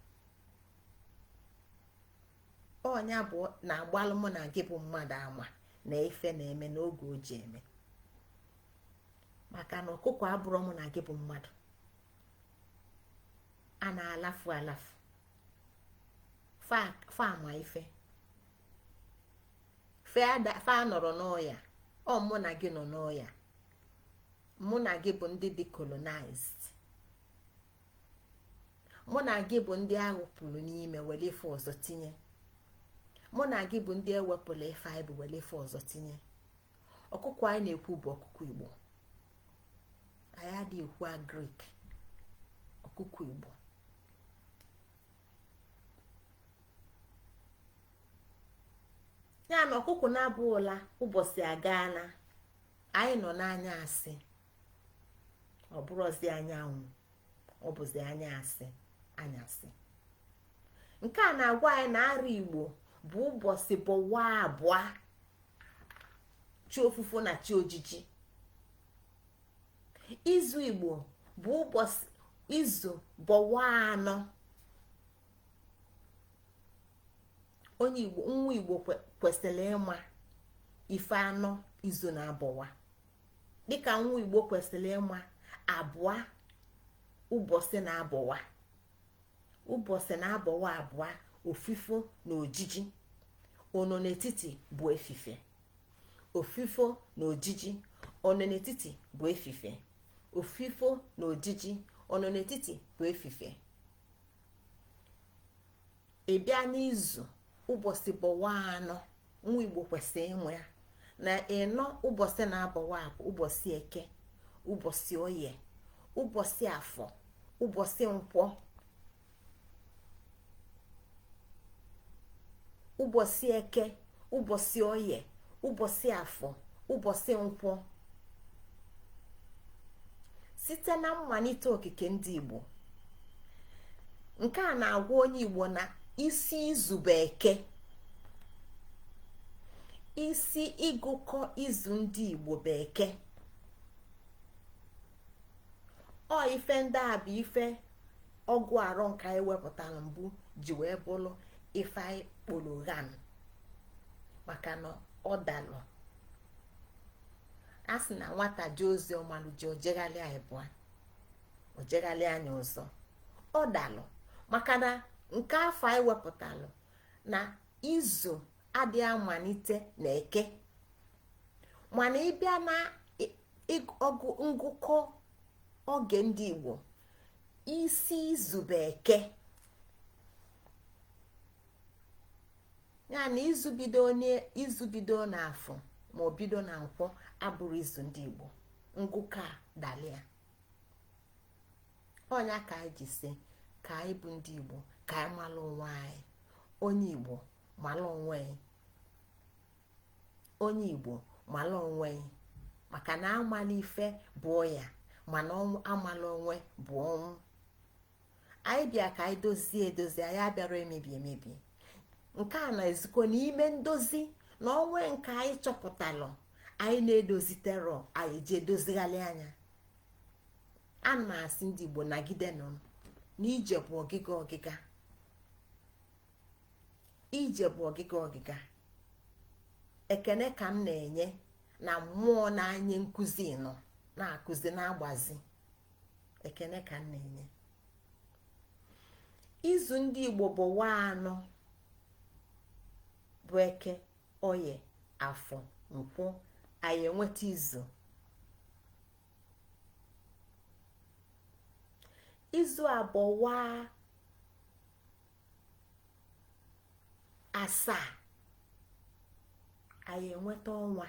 [SPEAKER 1] ọnya bụ na-agbalụ mụ na gị bụ mmadụ ama na ife na-eme n'oge o ji eme, maka na ọkụkọ abụrụ mụ na gị bụ mmadụ a na-alafu alafu. Fa ama ife fa nọrọ n'ọya. Ọ mụ na gị nọ n'ọya. Mụ na gị bụ ndị dị colonized. Mụ na gị bụ ndị aghụpụrụ n'ime were ife ọzọ tinye. Mụ na gị bụ ndị ewepụrụ ife anyị bụ were ife ọzọ tinye. Ọkụkọ anyị na-ekwu bụ ọkụkọ Igbo. Anyị adịghị ekwu agric. Ọkụkọ Igbo. Ya na ọkụkọ na-abụ ụla, ụbọchị agaala. Anyị nọ n'anya asị, ọ bụrụzi anyanwụ, ọ bụzi anya asị, anyasị. Nke a na-agwa anyị na arọ Igbo bụ ụbọchị bọwa abụọ, chi ofufo na chi ojiji. Izu Igbo bụ ụbọchị izu bọwa anọ. Onye Igbo, nwa Igbo kwesịrị ịma ife anọ izu na-abọwa, dịka nwa Igbo kwesịrị ịma abụọ ụbọchị na-abọwa. Ụbọchị na-abọwa abụọ, ofifo na ojiji. Ono n'etiti bụ efife. Ofifo na ojiji, ono n'etiti bụ efife. Ofifo na ojiji, ono n'etiti bụ efife. Ị bịa n'izu, ụbọchị bọwa anọ, nwa Igbo kwesịrị ịmụ ya na ịnọ ụbọchị na-abọwa bụ ụbọchị Eke, ụbọchị Oye, ụbọchị Afọ, ụbọchị Nkwọ, ụbọchị Eke, ụbọchị Oye, ụbọchị Afọ, ụbọchị Nkwọ. Site na mmalite okike ndị Igbo, nke a na-agwa onye Igbo na isi izu bụ Eke. Isi ịgụkọ izu ndị Igbo bụ Eke. Ọ ife ndị a bụ ife ọgụ arọ nke anyị wepụtara mbụ ji wee bụrụ ife anyị kpọrọ ghan, maka na ọ dalụ. A sị na nwata jee ozi ọmalụ ji ojeghalị abụọ, ojeghalị anya ọzọ, ọ dalụ. Maka na nke afọ anyị wepụtalụ na izu adịghị amalite na Eke, mana ịbịa na ngụkọ oge ndị Igbo, isi izu bụ Eke. Ya na izu bido n'afọ ma ọ bido na nkwọ abụrụ izu ndị Igbo. Ngụkọ a dalia ọnya ka anyị ji sị ka anyị bụ ndị Igbo ka anyị mara onwe anyị. Onye Igbo mara onwe ya, onye Igbo mara onwe ya, maka na amala ife bụ ya, mana amala onwe bụ ọnwụ. Anyị bịa ka anyị dozie edozi, anyị abịara emebi emebi. Nke a na-ezikọ n'ime ndozi na onwe nke anyị chọpụtalụ anyị na-edoziterọ, anyị ji edozigharị anya. Ana m asị ndị Igbo nagidenụ na ije bụ ọgịga ọgịga, ije bụ ọgịga ọgịga. Ekene ka m na-enye na mmụọ na-anye nkụzi nọ na-akụzi na-agbazi. Ekene ka m na-enye. Izu ndị Igbo bụ wa anọ, bụ Eke, Oye, Afọ, Nkwọ. Anyị enweta izu. Izu abụọ waa asaa, anyị enweta ọnwa.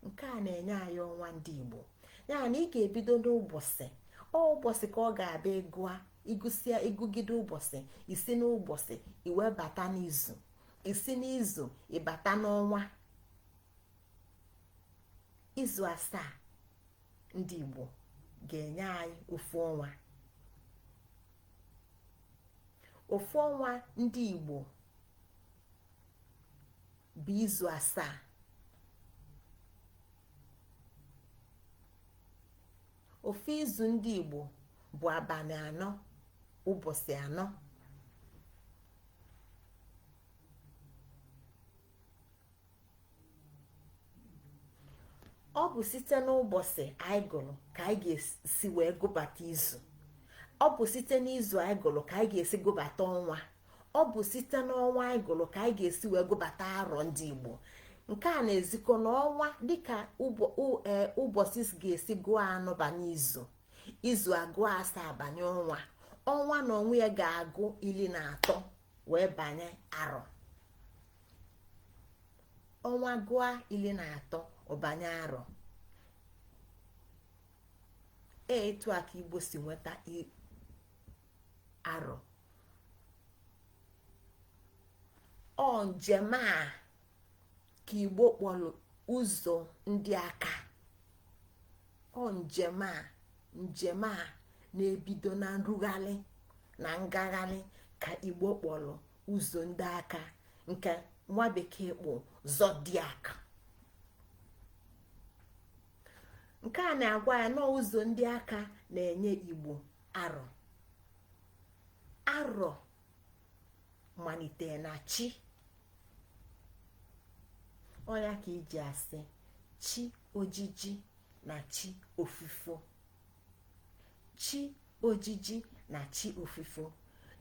[SPEAKER 1] Nke a na-enye anyị ọnwa ndị Igbo. Ya na ị ga-ebido n'ụbọchị, ọ ụbọchị ka ọ ga-abịa ịgụa, ịgụsịa ịgụgide ụbọchị, isi n'ụbọchị iwee bata n'izu, isi n'izu ịbata n'ọnwa. Izu asaa ndị Igbo ga-enye anyị ofu ọnwa. Ofu ọnwa ndị Igbo bụ izu asaa. Ofu izu ndị Igbo bụ abalị anọ, ụbọchị anọ. Ọ bụ site n'ụbọchị anyị gụrụ ka anyị ga-esi wee gụbata izu. Ọ bụ site n'izu anyị gụrụ ka anyị ga-esi gụbata ọnwa. Ọ bụ site n'ọnwa anyị gụrụ ka anyị ga-esi wee gụbata arọ ndị Igbo. Nke a na-ezikọ n'ọnwa dịka ụbọchị ga-esi gụọ anọ banye izu, izu agụọ asaa banye ọnwa, ọnwa na onwe ya ga-agụ 13 wee banye arọ. Ọnwa gụọ 13 ọbanye arọ. Etu a ka Igbo si nweta arọ. Ọ njem a ka Igbo kpọrọ ụzọ ndị aka. Ọ njem a, njem a na-ebido na nrugharị na ngagharị ka Igbo kpọrọ ụzọ ndị aka, nke nwa bekee kpọ zodiac. Nke a na-agwa ya na ụzọ ndị aka na-enye Igbo arọ. Arọ malite na chi. Ọ ya ka iji asị chi ojiji na chi ofufo, chi ojiji na chi ofufo.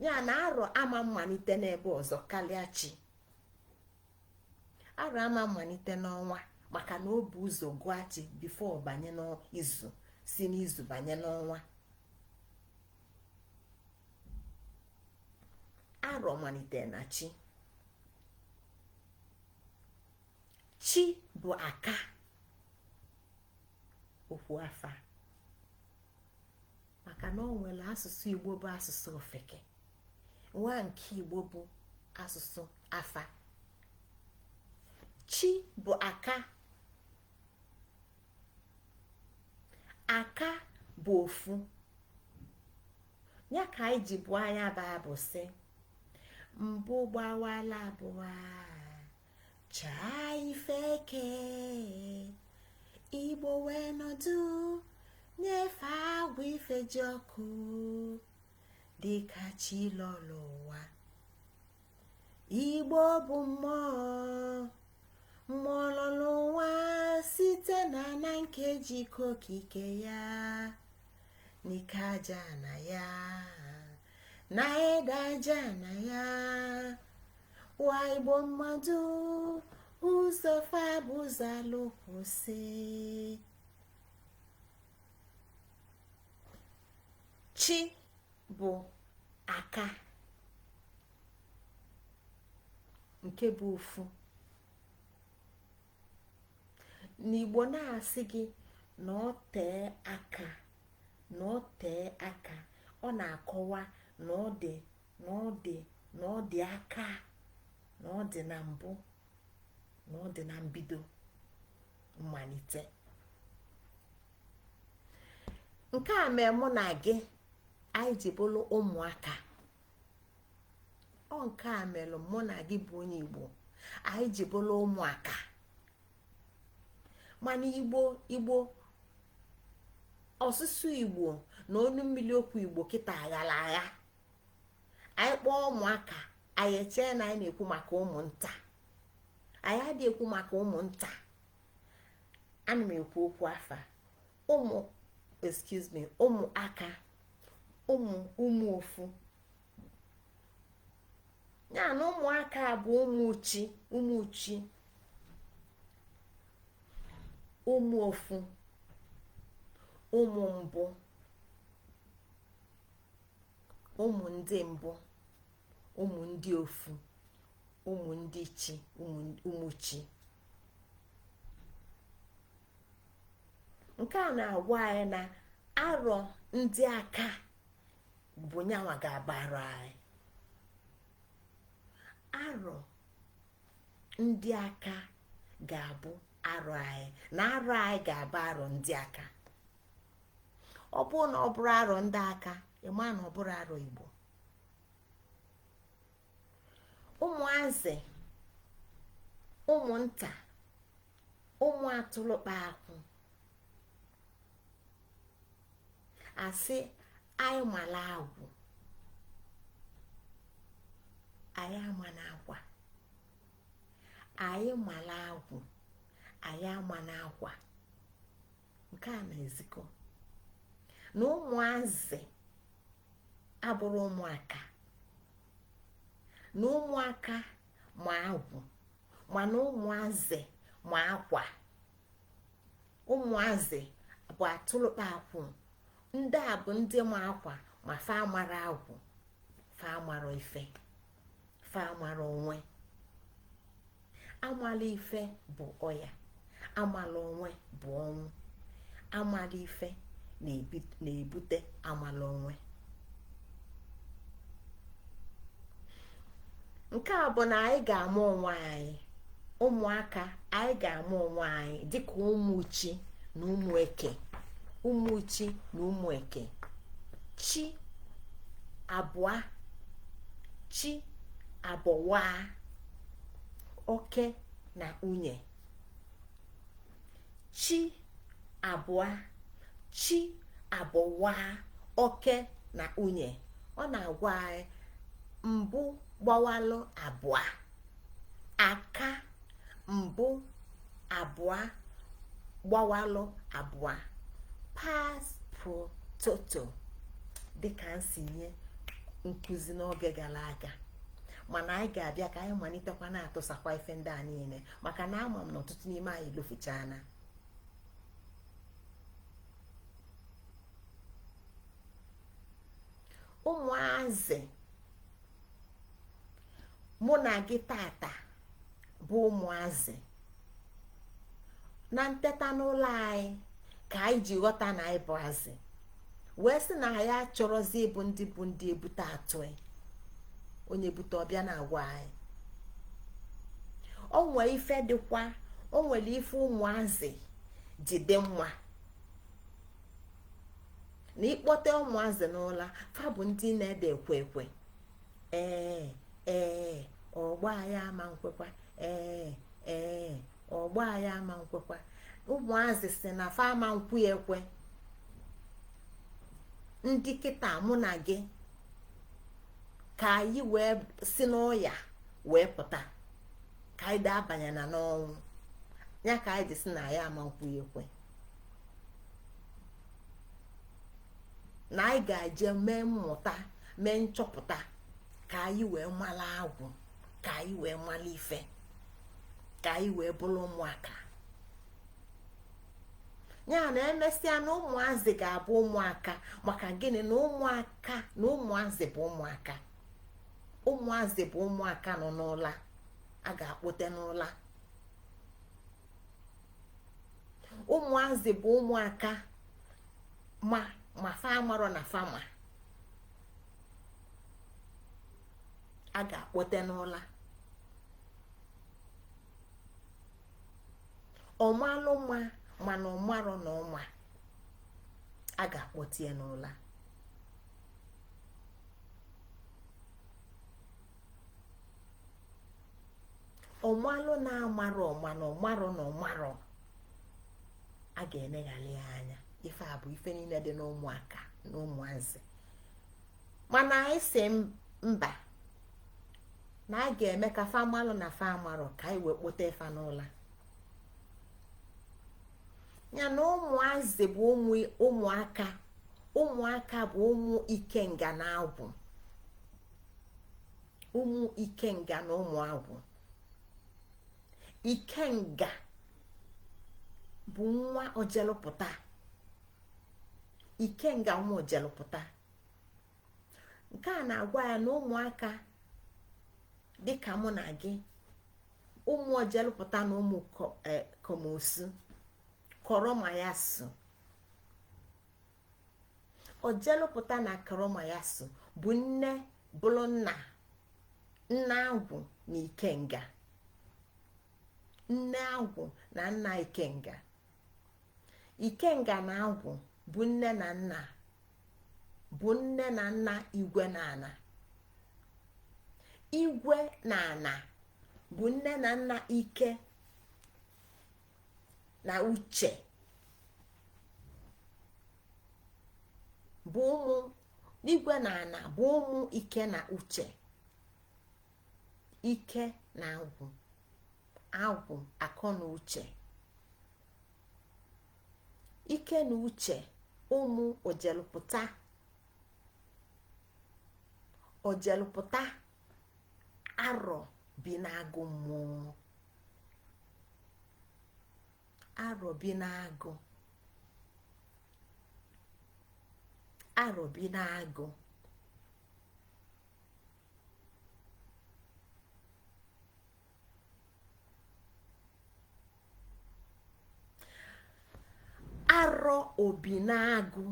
[SPEAKER 1] Ya na arọ ama mmalite n'ebe ọzọ karịa chi. Arọ ama mmalite n'ọnwa, maka na o bu ụzọ gụọ chi before banye n'izu, si n'izu banye n'ọnwa. Arọ malite na chi. Chi bụ aka okwu afa, maka na ọ nwere asụsụ Igbo bụ asụsụ ofeke, nwa nke Igbo bụ asụsụ afa. Chi bụ aka, aka bụ ofu. Ya ka anyị ji bụ anya bụ abụ sị mbụ gbawala abụọ chaa ife eke, Igbo wee nọdụ nyefe agwụ ife ji ọkụ dịka chi lọrọ ụwa. Igbo bụ mmụọ. Ka eji ike okike ya n'ike aja na ya na ede aja na ya wa Igbo mmadụ ụzọ fa bụ ụzọ alụkwụsị. Chi bụ aka nke bụ ofu. N'Igbo na-asị gị na ọ tee aka, na ọ tee aka, ọ na-akọwa na ọ dị, na ọ dị, na ọ dị aka, na ọ dị na mbụ, na ọ dị na mbido, mmalite. Nke a mee mụ na gị anyị ji bụrụ ụmụaka. Ọ nke a mere mụ na gị bụ onye Igbo anyị ji bụrụ ụmụaka. Mana Igbo, Igbo, ọsụsụ Igbo na onu mmiri okwu Igbo kịta aghara agha. Anyị kpọọ ụmụaka, anyị echee na anyị na-ekwu maka ụmụnta. Anyị adịghị ekwu maka ụmụnta. Ana m ekwu okwu afa ụmụ, excuse me, ụmụaka, ụmụ, ụmụ ofu. Ya na ụmụaka bụ ụmụ chi, ụmụ chi, ụmụ ofu, ụmụ mbụ, ụmụ ndị mbụ, ụmụ ndị ofu, ụmụ ndị chi, ụmụ chi. Nke a na-agwa anyị na arọ ndị aka bụ nyanwa ga-abụ arọ anyị. Arọ ndị aka ga-abụ arọ anyị, na arọ anyị ga-abụ arọ ndị aka. Ọ bụrụ na ọ bụrụ arọ ndị aka, ị ma na ọ bụrụ arọ Igbo. Ụmụazị, ụmụnta, ụmụ atụlụkpa akwụ, asị anyị mala agwụ, anyị ama n'akwa. Anyị mala agwụ, anyị ama n'akwa. Nke a na-ezikọ na ụmụazị abụrụ ụmụaka, na ụmụaka ma agwụ, mana ụmụazị ma akwa. Ụmụazị bụ atụlụkpa akwụ. Ndị a bụ ndị ma akwa, ma fa amara agwụ, fa amara ife, fa amara onwe. Amala ife bụ ọya, amala onwe bụ ọnwụ. Amala ife na-ebute amala onwe. Nke a bụ na anyị ga-ama onwe anyị, ụmụaka, anyị ga-ama onwe anyị dịka ụmụ chi na ụmụ eke, ụmụ chi na ụmụ eke. Chi abụọ, chi abụwa, oke na nwunye. Chi abụọ, chi abụwa, oke na nwunye. Ọ na-agwa anyị mbụ gbawalụ abụọ, aka mbụ abụọ gbawalụ abụọ, pars pro toto, dịka m si nye nkụzi n'oge gara aga. Mana anyị ga-abịa ka anyị malitekwa na-atụsakwa ife ndị a niile, maka na ama m na ọtụtụ n'ime anyị lofuchana. Ụmụazị mụ na gị tata bụ ụmụazị na nteta n'ụlọ anyị ka anyị ji ghọta na anyị bụ azị, wee sị na anyị achọrọzi ịbụ ndị bụ ndị ebute atụ onye bute ọbịa na-agwa anyị. O nwee ife dịkwa, o nwere ife ụmụazị ji dị mma na ịkpọte ụmụazị n'ụla, fa bụ ndị na-ede ekwe ekwe. Ee ee, ọgbọ anyị ama nkwekwa. Ee ee, ọgbọ anyị ama nkwekwa. Ụmụazị si na fa ama nkwu ekwe. Ndị kịta mụ na gị ka anyị wee si n'ọya wee pụta, ka anyị dabanye na n'ọnwụ ya, ka anyị ji si na ya ama nkwu ekwe. Na anyị ga-eje mee mmụta, mee nchọpụta, ka anyị wee mara agwụ, ka anyị wee mara ife, ka anyị wee bụrụ ụmụaka. Ya na emesịa na ụmụazị ga-abụ ụmụaka. Maka gịnị? Na ụmụaka na ụmụazị bụ ụmụaka. Ụmụazị bụ ụmụaka nọ n'ụla a ga-akpọte n'ụla. Ụmụazị bụ ụmụaka ma ma fa amarọ na fama a ga-akpọte n'ụla. Ọmalụ ma mana ọmarọ na ọma a ga-akpọte ya n'ụla. Ọmalụ na amarọ mana ọmarọ na ọmarọ a ga-eneghalị ya anya. Ife a bụ ife niile dị n'ụmụaka na ụmụazị. Mana anyị si mba, na a ga-eme ka fa malụ na fa amarọ, ka anyị wee kpote fa n'ụla. Ya na ụmụazị bụ ụmụaka, ụmụaka bụ ụmụ ikenga na agwụ, ụmụ ikenga na ụmụ agwụ. Ikenga bụ nwa ojelụpụta, ikenga nwa ojelụpụta. Nke a na-agwa ya na ụmụaka dịka mụ na gị, ụmụ ojelụpụta na ụmụ komosu kọrọmayasu. Ojelụpụta na kọrọmayasu bụ nne bụrụ nna, nna agwụ na ikenga, nne agwụ na nna ikenga. Ikenga na agwụ bụ nne na nna, bụ nne na nna igwe na ana. Igwe na ana bụ nne na nna ike na uche, bụ ụmụ igwe na ana, bụ ụmụ ike na uche. Ike na agwụ, agwụ akọ na uche, ike na uche, ụmụ ojelụpụta. Ojelụpụta arọ bi n'agụ mmụọ, arọ bi n'agụ, arọ bi n'agụ. Arọ obi n'agụ,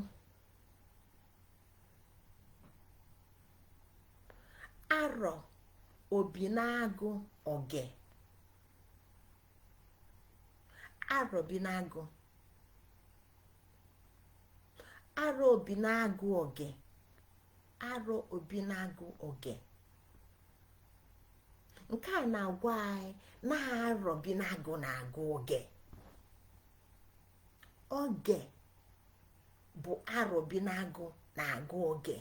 [SPEAKER 1] arọ obi n'agụ oge, arọ bi n'agụ, arọ obi n'agụ oge, arọ obi n'agụ oge. Nke a na-agwa anyị na arọ bi n'agụ na-agụ oge. Oge bụ arọ bi n'agụ na-agụ oge.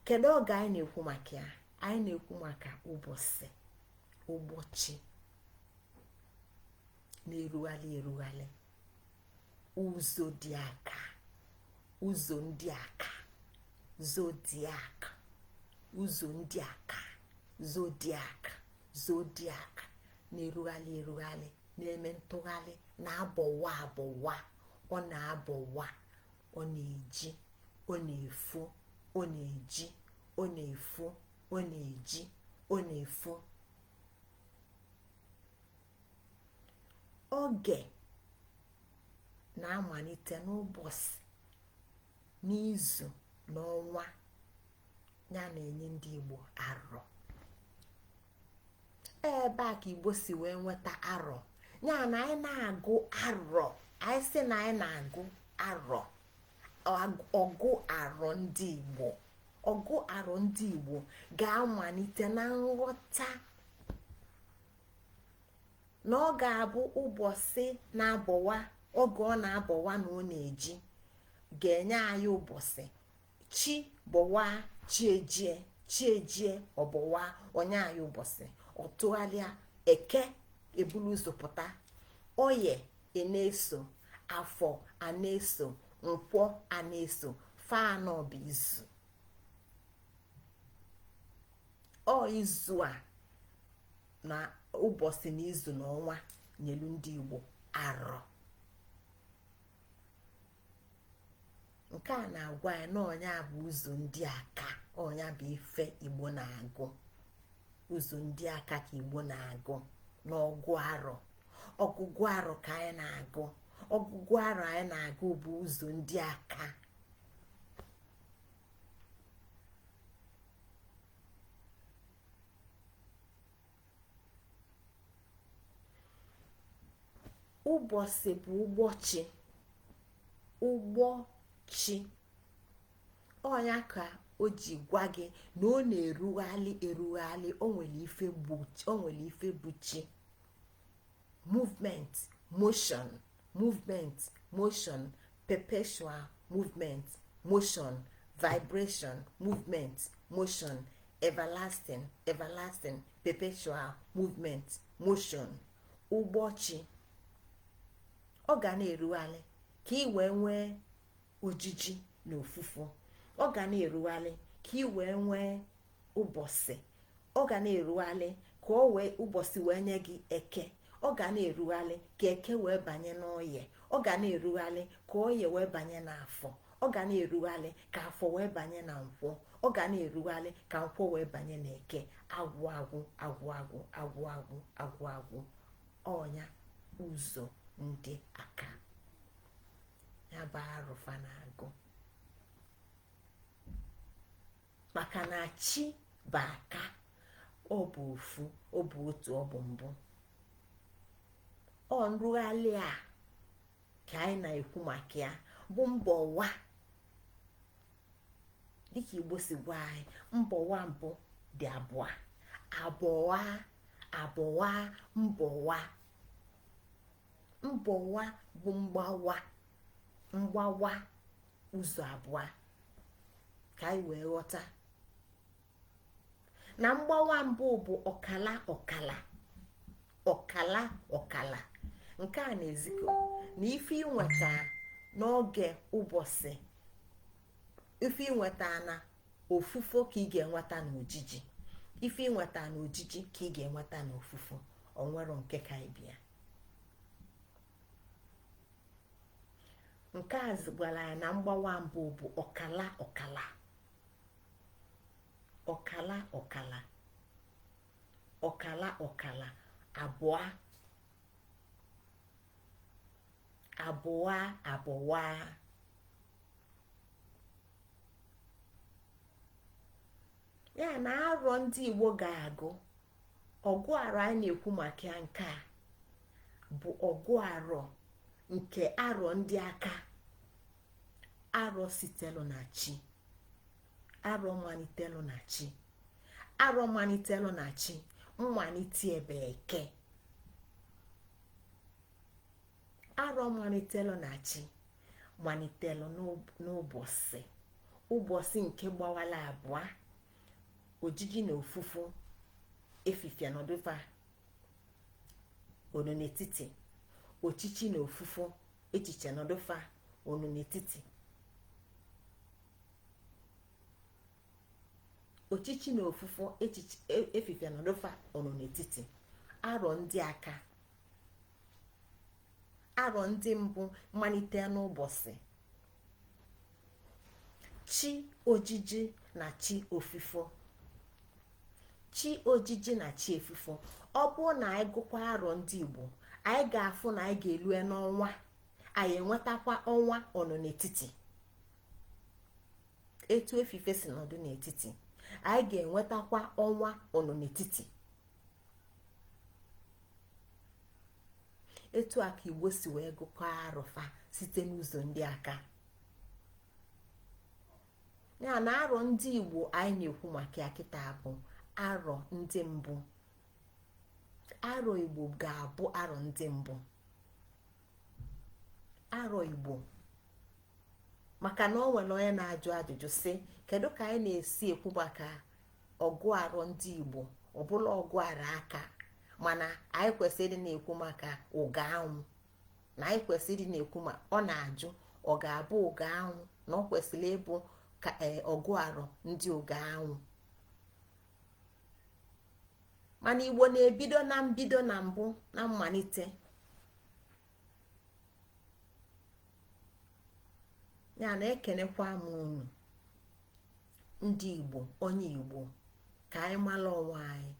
[SPEAKER 1] Kedu oge anyị na-ekwu maka ya? Anyị na-ekwu maka ụbọchị, ụbọchị na-erugharị erugharị, ụzọ dị aka, ụzọ ndị aka, zodiac, ụzọ ndị aka, zodiac, zodiac na-erugharị erugharị, na-eme ntụgharị, na-abọwa abọwa, ọ na-abọwa, ọ na-eji, ọ na-efo, ọ na-eji, ọ na-efo, ọ na-eji, ọ na-efo. Oge na-amalite n'ụbọchị, n'izu, n'ọnwa, ya na-enye ndị Igbo arọ. Ebe a ka Igbo si wee nweta arọ. Ya na anyị na-agụ arọ, anyị sị na anyị na-agụ arọ, ọgụ arọ ndị Igbo, ọgụ arọ ndị Igbo ga-amalite na nghọta na ọ ga-abụ ụbọchị na-abọwa, oge ọ na-abọwa na ọ na-eji ga-enye anyị ụbọchị. Chi bọwa, chi ejie, chi ejie ọbọwa, onye anyị ụbọchị ọtụgharịa. Eke ebulu ụzọ pụta, oye na-eso, afọ a na-eso, Nkwọ a na-eso fa anọ bụ izu. Ọ izu a na ụbọchị na izu na ọnwa nyelu ndị Igbo arọ. Nke a na-agwa ya na ọnya bụ ụzọ ndị aka, ọnya bụ ife Igbo na-agụ. Ụzọ ndị aka ka Igbo na-agụ n'ọgụ arọ. Ọgụgụ arọ ka anyị na-agụ. Ọgụgụ arọ anyị na-agụ bụ ụzọ ndị aka. Ụbọchị bụ ụgbọchi, ụgbọchi. Ọnya ka o ji gwa gị na ọ na-erughalị erughalị, o nwere ife bụ chi. Movement, motion, movement, motion, perpetual movement, motion, vibration, movement, motion, everlasting, everlasting, perpetual movement, motion. Ụgbọchi ọ ga na-erughalị ka ị wee nwee ojiji na ofufo. Ọ ga na-erughalị ka ị wee nwee ụbọchị. Ọ ga na-erughalị ka o wee ụbọchị wee nye gị eke. Ọ ga na-erughalị ka eke wee banye n'oye. Ọ ga na-erughalị ka oye wee banye n'afọ. Ọ ga na-erughalị ka afọ wee banye na nkwọ. Ọ ga na-erughalị ka nkwọ wee banye n'eke. Agwụ agwụ agwụ agwụ agwụ agwụ agwụ agwụ. Ọnya ụzọ ndị aka ya bụ arụfa na-agụ, maka na chi bụ aka, ọ bụ ofu, ọ bụ otu, ọ bụ mbụ. Ọ nrughalị a ka anyị na-ekwu maka ya bụ mbọwa, dịka Igbo si gwa anyị, mbọwa mbụ dị abụọ, abụọ abụọ mbọwa. Mbọwa bụ mgbawa, mgbawa ụzọ abụọ, ka anyị wee ghọta na mgbawa mbụ bụ ọkala ọkala ọkala ọkala. Nke a na-ezikọ na ife ịnweta n'oge ụbọchị, ife ịnweta na ofufo ka ị ga-enweta n'ojiji, ife ịnweta n'ojiji ka ị ga-enweta n'ofufo. Onwero nke ka ịbịa. Nke a gwara ya na mgbawa mbụ bụ ọkala ọkala ọkala ọkala ọkala ọkala, abụọ abụọ abụọ. Ya na arọ ndị Igbo ga-agụ ọgụ arọ anyị na-ekwu maka ya, nke a bụ ọgụ arọ nke arọ ndị aka, arọ sitelu na chi, arọ malitelu na chi, arọ malitelu na chi, mmalite ebe eke, arọ malitelu na chi malitelu n'ụbọchị, ụbọchị nke gbawala abụọ, ojiji na ofufo, efifia nọdụfa onu n'etiti, ochichi na ofufo, echiche nọdụfa onu n'etiti, ochichi na ofufo, echiche efifia nọdụfa onu n'etiti. Arọ ndị aka, arọ ndị mbụ malite n'ụbọchị, chi ojiji na chi ofufo, chi ojiji na chi efufo. Ọ bụrụ na anyị gụkwa arọ ndị Igbo, anyị ga-afụ na anyị ga-elue n'ọnwa, anyị enwetakwa ọnwa ọnọ n'etiti, etu efife si nọdụ n'etiti, anyị ga-enwetakwa ọnwa ọnọ n'etiti. Etu a ka Igbo si wee gụkọ arụfa site n'ụzọ ndị aka. Ya na arọ ndị Igbo anyị na-ekwu maka ya kịta bụ arọ ndị mbụ. Arọ Igbo ga-abụ arọ ndị mbụ, arọ Igbo, maka na o nwere onye na-ajụ ajụjụ sị, kedu ka anyị na-esi ekwu maka ọgụ arọ ndị Igbo ọbụla ọgụ arọ aka, mana anyị kwesịrị ịdị na-ekwu maka ụga anwụ, na anyị kwesịrị ịdị na-ekwu ma ọ na-ajụ, Ọ ga-abụ ụga anwụ na ọ kwesịrị ịbụ ka ọgụ arọ ndị ụga anwụ. Mana Igbo na-ebido na mbido, na mbụ, na mmalite. Ya na ekenekwa m unu ndị Igbo, onye Igbo, ka anyị mala onwe anyị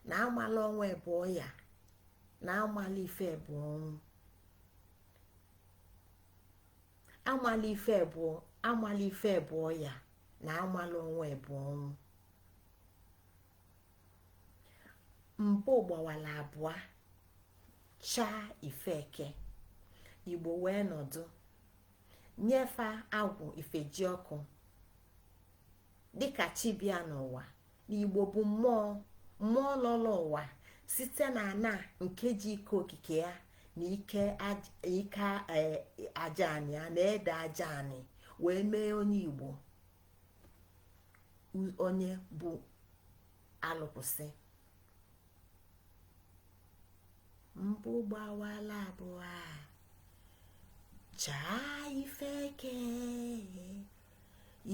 [SPEAKER 1] na amala onwe bụ ọya, na amala ife bụ ọnwụ, amala ife bụ, amala ife bụ ọya, na amala onwe bụ ọnwụ. Mbụ gbawala abụọ chaa ifeke, Igbo wee nọdụ nyefe agwụ ifejiọkụ dịka chi bịa n'ụwa. Na Igbo bụ mmụọ, mmụọ lọrọ ụwa site na ana nke ji ike okike ya na ike ike aja anị ya na ede aja anị wee mee onye Igbo onye bụ alụkwụsị. Mbụ gbawala abụọ chaa ifeke,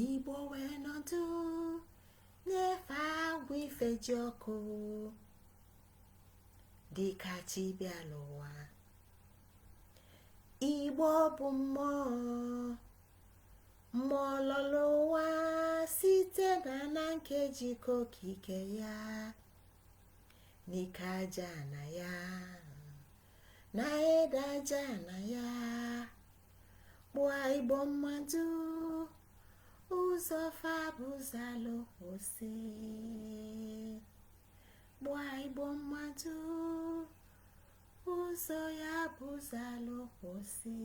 [SPEAKER 1] Igbo wee nọdụ nyefe agwụ ifejiọkụ dịka chi bịa n'ụwa. Igbo bụ mmụọ, mmụọ lọrọ ụwa site na na nkeji okike ya n'ike aja na ya na ede aja na ya kpụọ Igbo mmadụ ụzọ fa bụzalụ kwụsị, kpụọ Igbo mmadụ ụzọ ya bụzalụ kwụsị.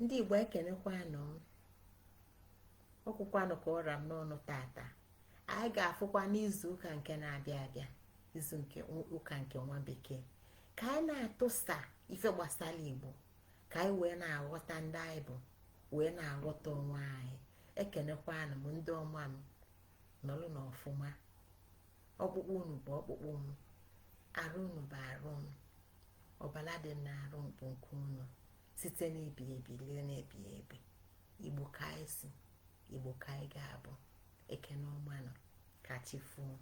[SPEAKER 1] Ndị Igbo, ekenekwanụ m, ọkwụkwanụ ka ọra m n'ọnụ tata. Anyị ga-afụkwa n'izu ụka nke na-abịa abịa, izu nke ụka nke nwa bekee, ka anyị na-atụsa ife gbasara Igbo, ka anyị wee na-aghọta ndị anyị bụ, wee na-aghọta onwe anyị. Ekenekwanụ m ndị ọma m, nọlụ n'ọfụma. Ọkpụkpụ unu bụ ọkpụkpụ m, arụ unu bụ arụ m, ọbala dị m n'arụ bụ nke unu, site n'ibi ebi lie n'ebi ebi. Igbo ka anyị si, Igbo ka anyị ga-abụ. Ekene ọmanụ, ka chi foo.